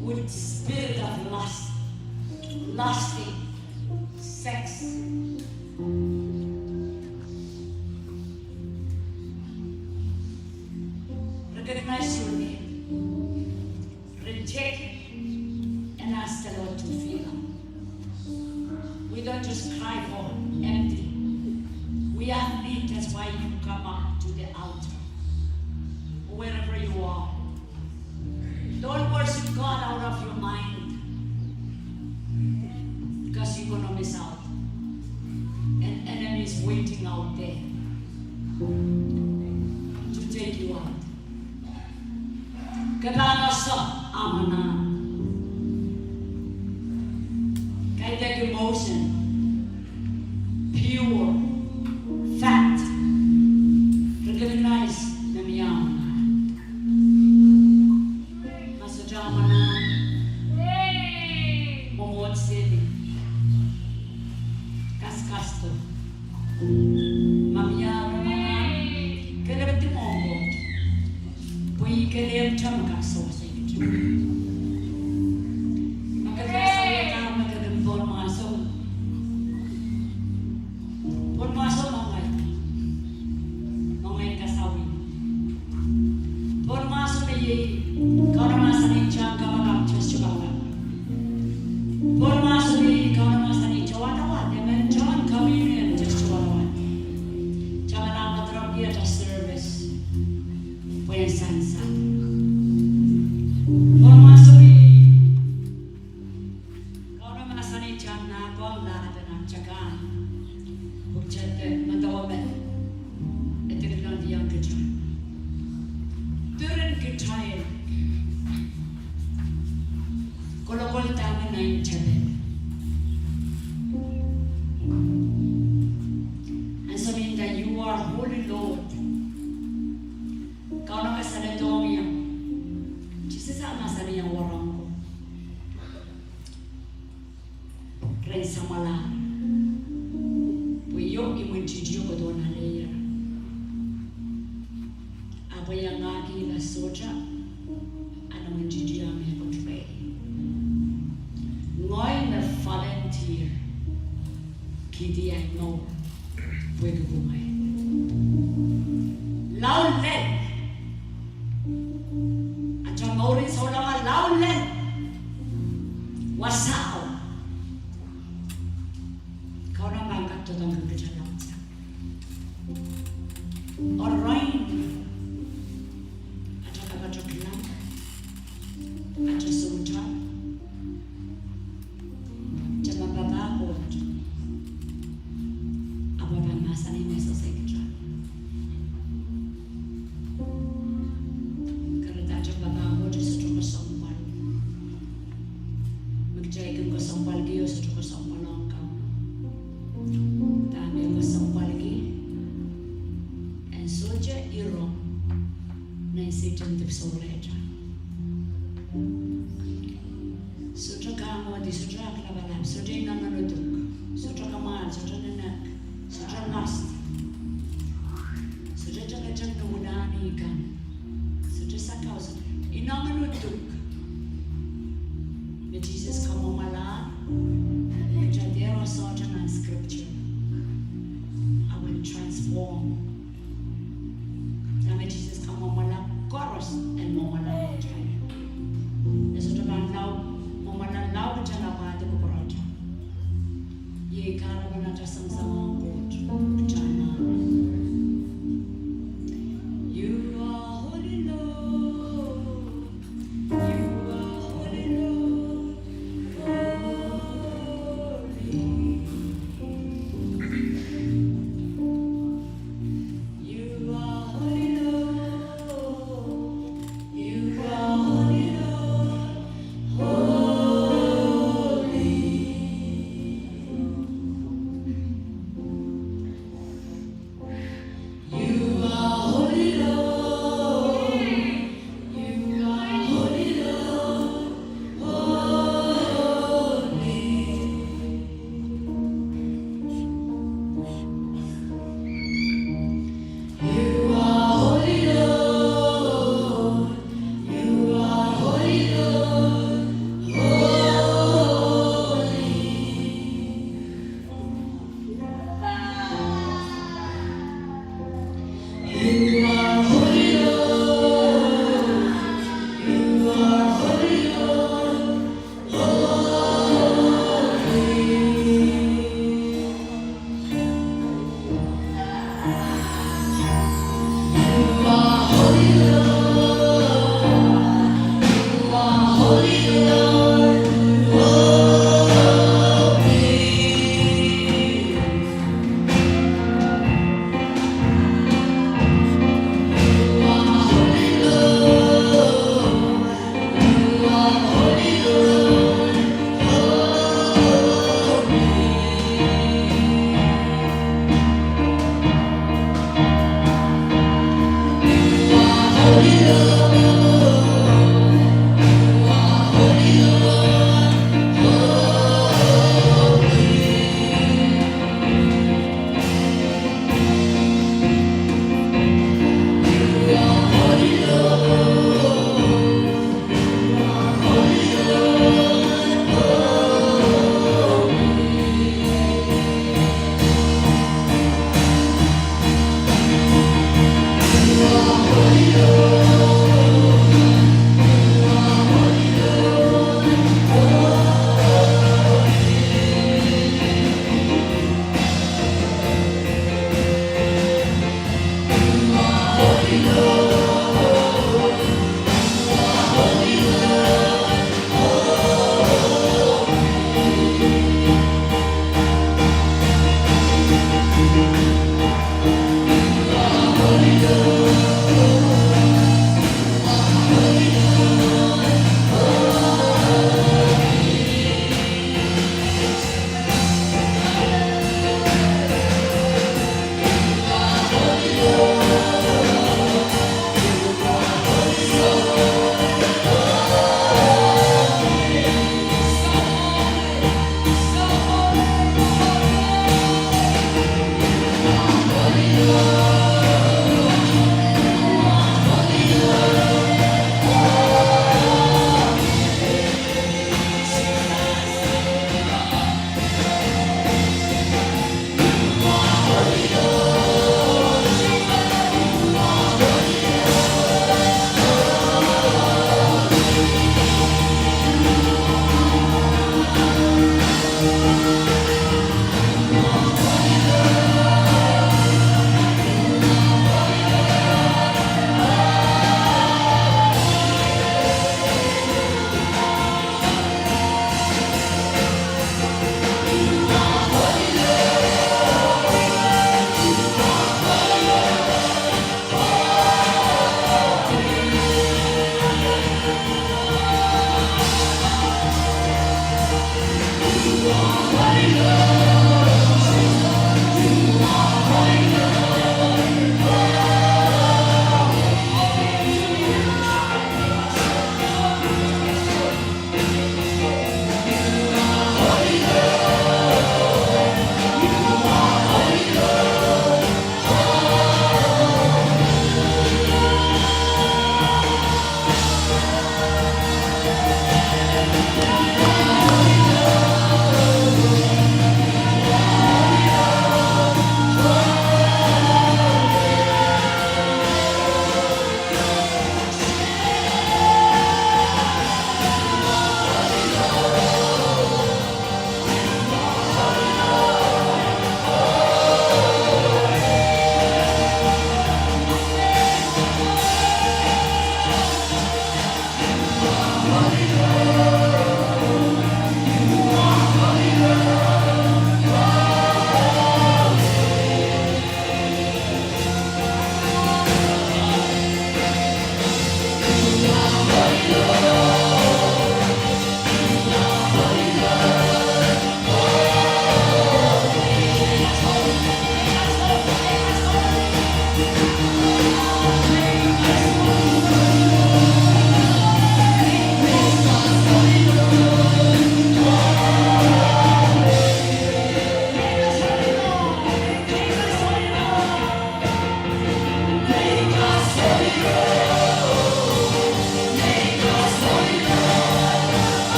with spirit of lust, lusting, sex. Recognize your need. Reject it and ask the Lord to fill up. We don't just cry for empty. We have need, that's why you come up to the altar. Wherever you are. Don't worship God out of your mind. Because you're gonna miss out. An enemy is waiting out there to take you out. Ke pahn ese ahmw anahn. Kaidehk emotion, pure, fact, recognize me mie ahmw anahn. Ma sohte ahmw anahn, mwomwohd seli, kaskasdo. Ma mie ahmw anahn, kelehpw di mwohmw Koht. Pwe ih kelehpwte me kak sewese kita. Ma ke kak sewese kita, ma ke kin pohnmwahso. Pohnmwahso moangai. Moangai kasawih. Pohnmwahso me iei, Kauno mahsanih, John kapakap, test kapakap. Pohnmwahso me iei, Kauno mahsanih, wadawad, emen John communion, test wadawad. Tamala kadarapki ata service. Pwehn sansal. Pohnmwahso me iei, Kauno mahsanih, John, nah pwong lahte nan takan. Pwuhk sarawi medewe me e dikedohng kitail. Diren kitail kolokol dahme nan tepel. Ansou me nda, you are holy, Lord. Kauno kasalehdohng ie. Sises ah mahsanih, wahnpoaron ko. Ren samwalahr. Pwe io imwintihtio kodohn aleier. Ahpw iangahki ila sohte, ahn imwintihtio mehkot rehi. Ngehi me volunteer. Kihdi ahi mour. Pwehki kumwail. Lao lel. Ata mourin souleng lao lel. Wasao. Kauno pahn kak doadoahngki kita lao lel. Arail. Ata kapatakilang. Ata sohte. Tema papah Koht. Ahpw e pahn mahsanih me sehse kita. Kahrehda tema papah Koht e sohte kesempwal. Me kitail kin kesempwalki, e sohte kesempwal ong Kauno. Dahme kesempwalki, en sohte iro. Nan Sehdan dipwisou rehtail. Sohte kahmwohdi, sohte aklapalap, sohte inengen uduk, sohte kamwahl, sohte nenek, sohte lust, sohte teketek me wilahngan kan, sohte sakau, sohte inengen uduk. Me Sises kamwomwala, me kitail dehr sohte nan scripture. Ahpw en transform. Dahme Sises kamwomwala koaros en mwomwala kitail. E sohte pahn lao, mwomwala lao kitail ahpw ahdi kupwurata. Iei kahrepen ata sangsangohng Koht, kitail anahne. You are holy, Lord.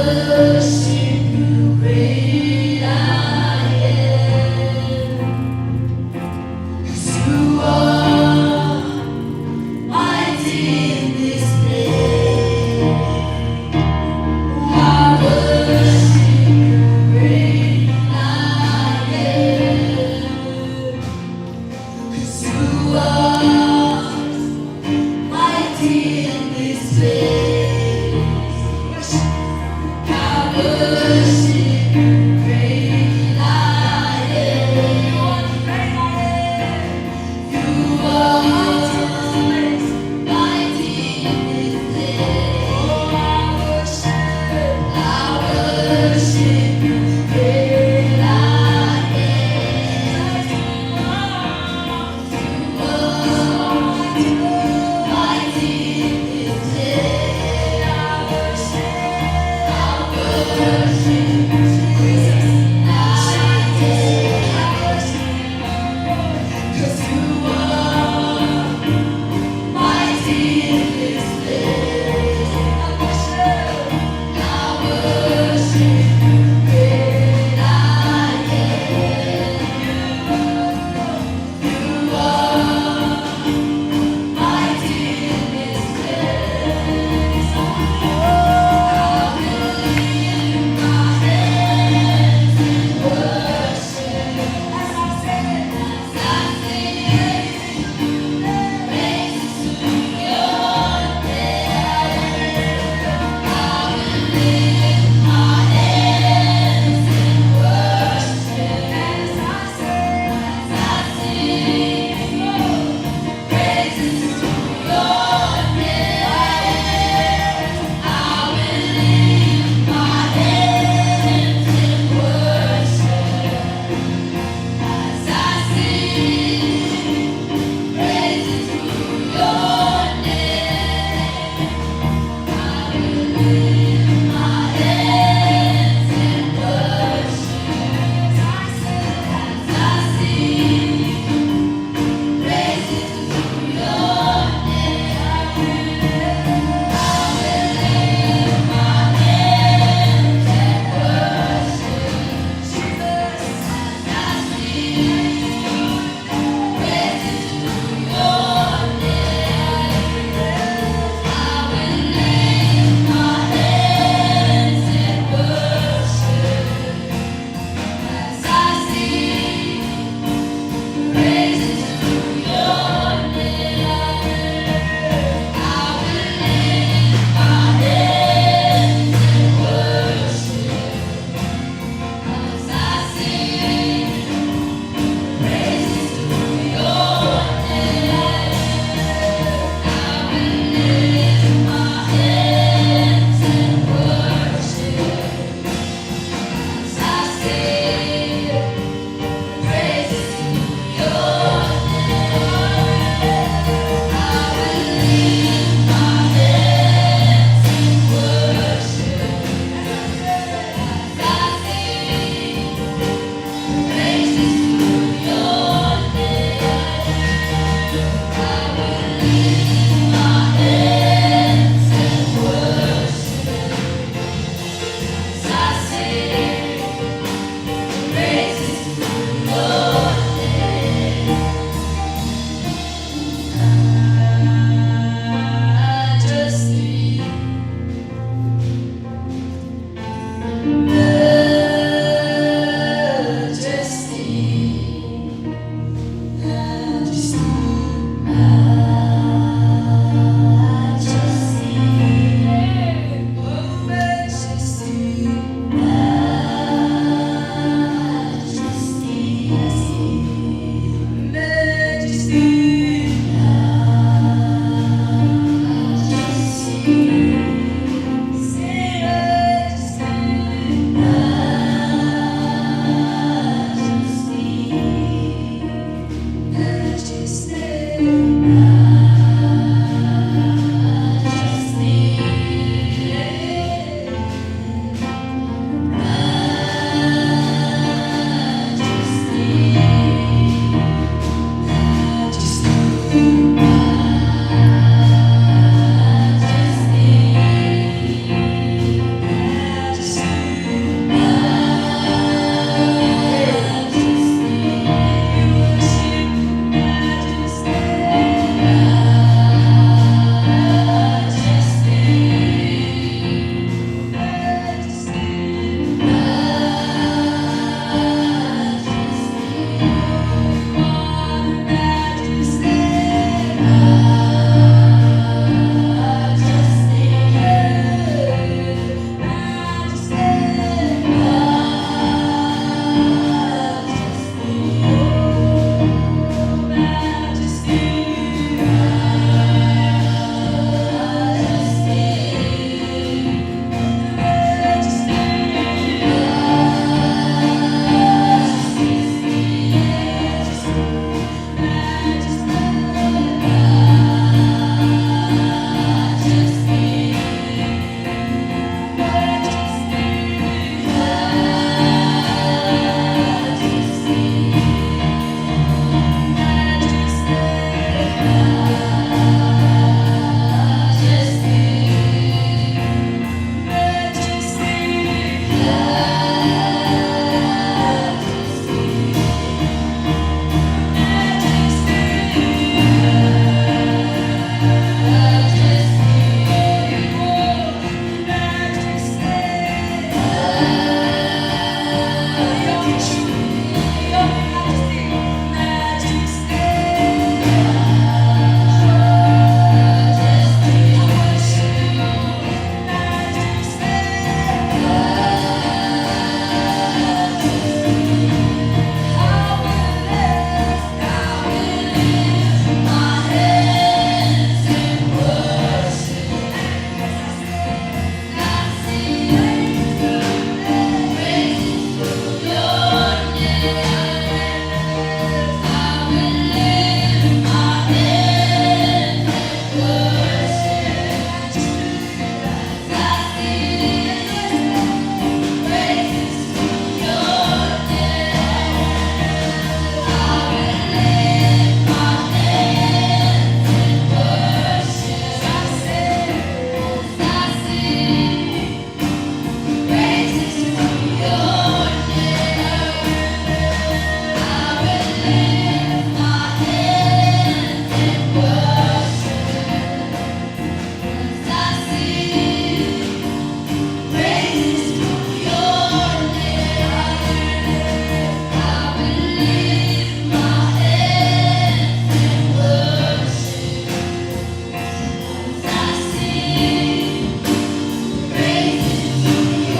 worship you, great I am. 'Cause you are mighty in this place. I worship you, great I am. 'Cause you are mighty in this place. I worship you, great I am. You are mighty in this place. Oh, I worship, I worship you, great I am.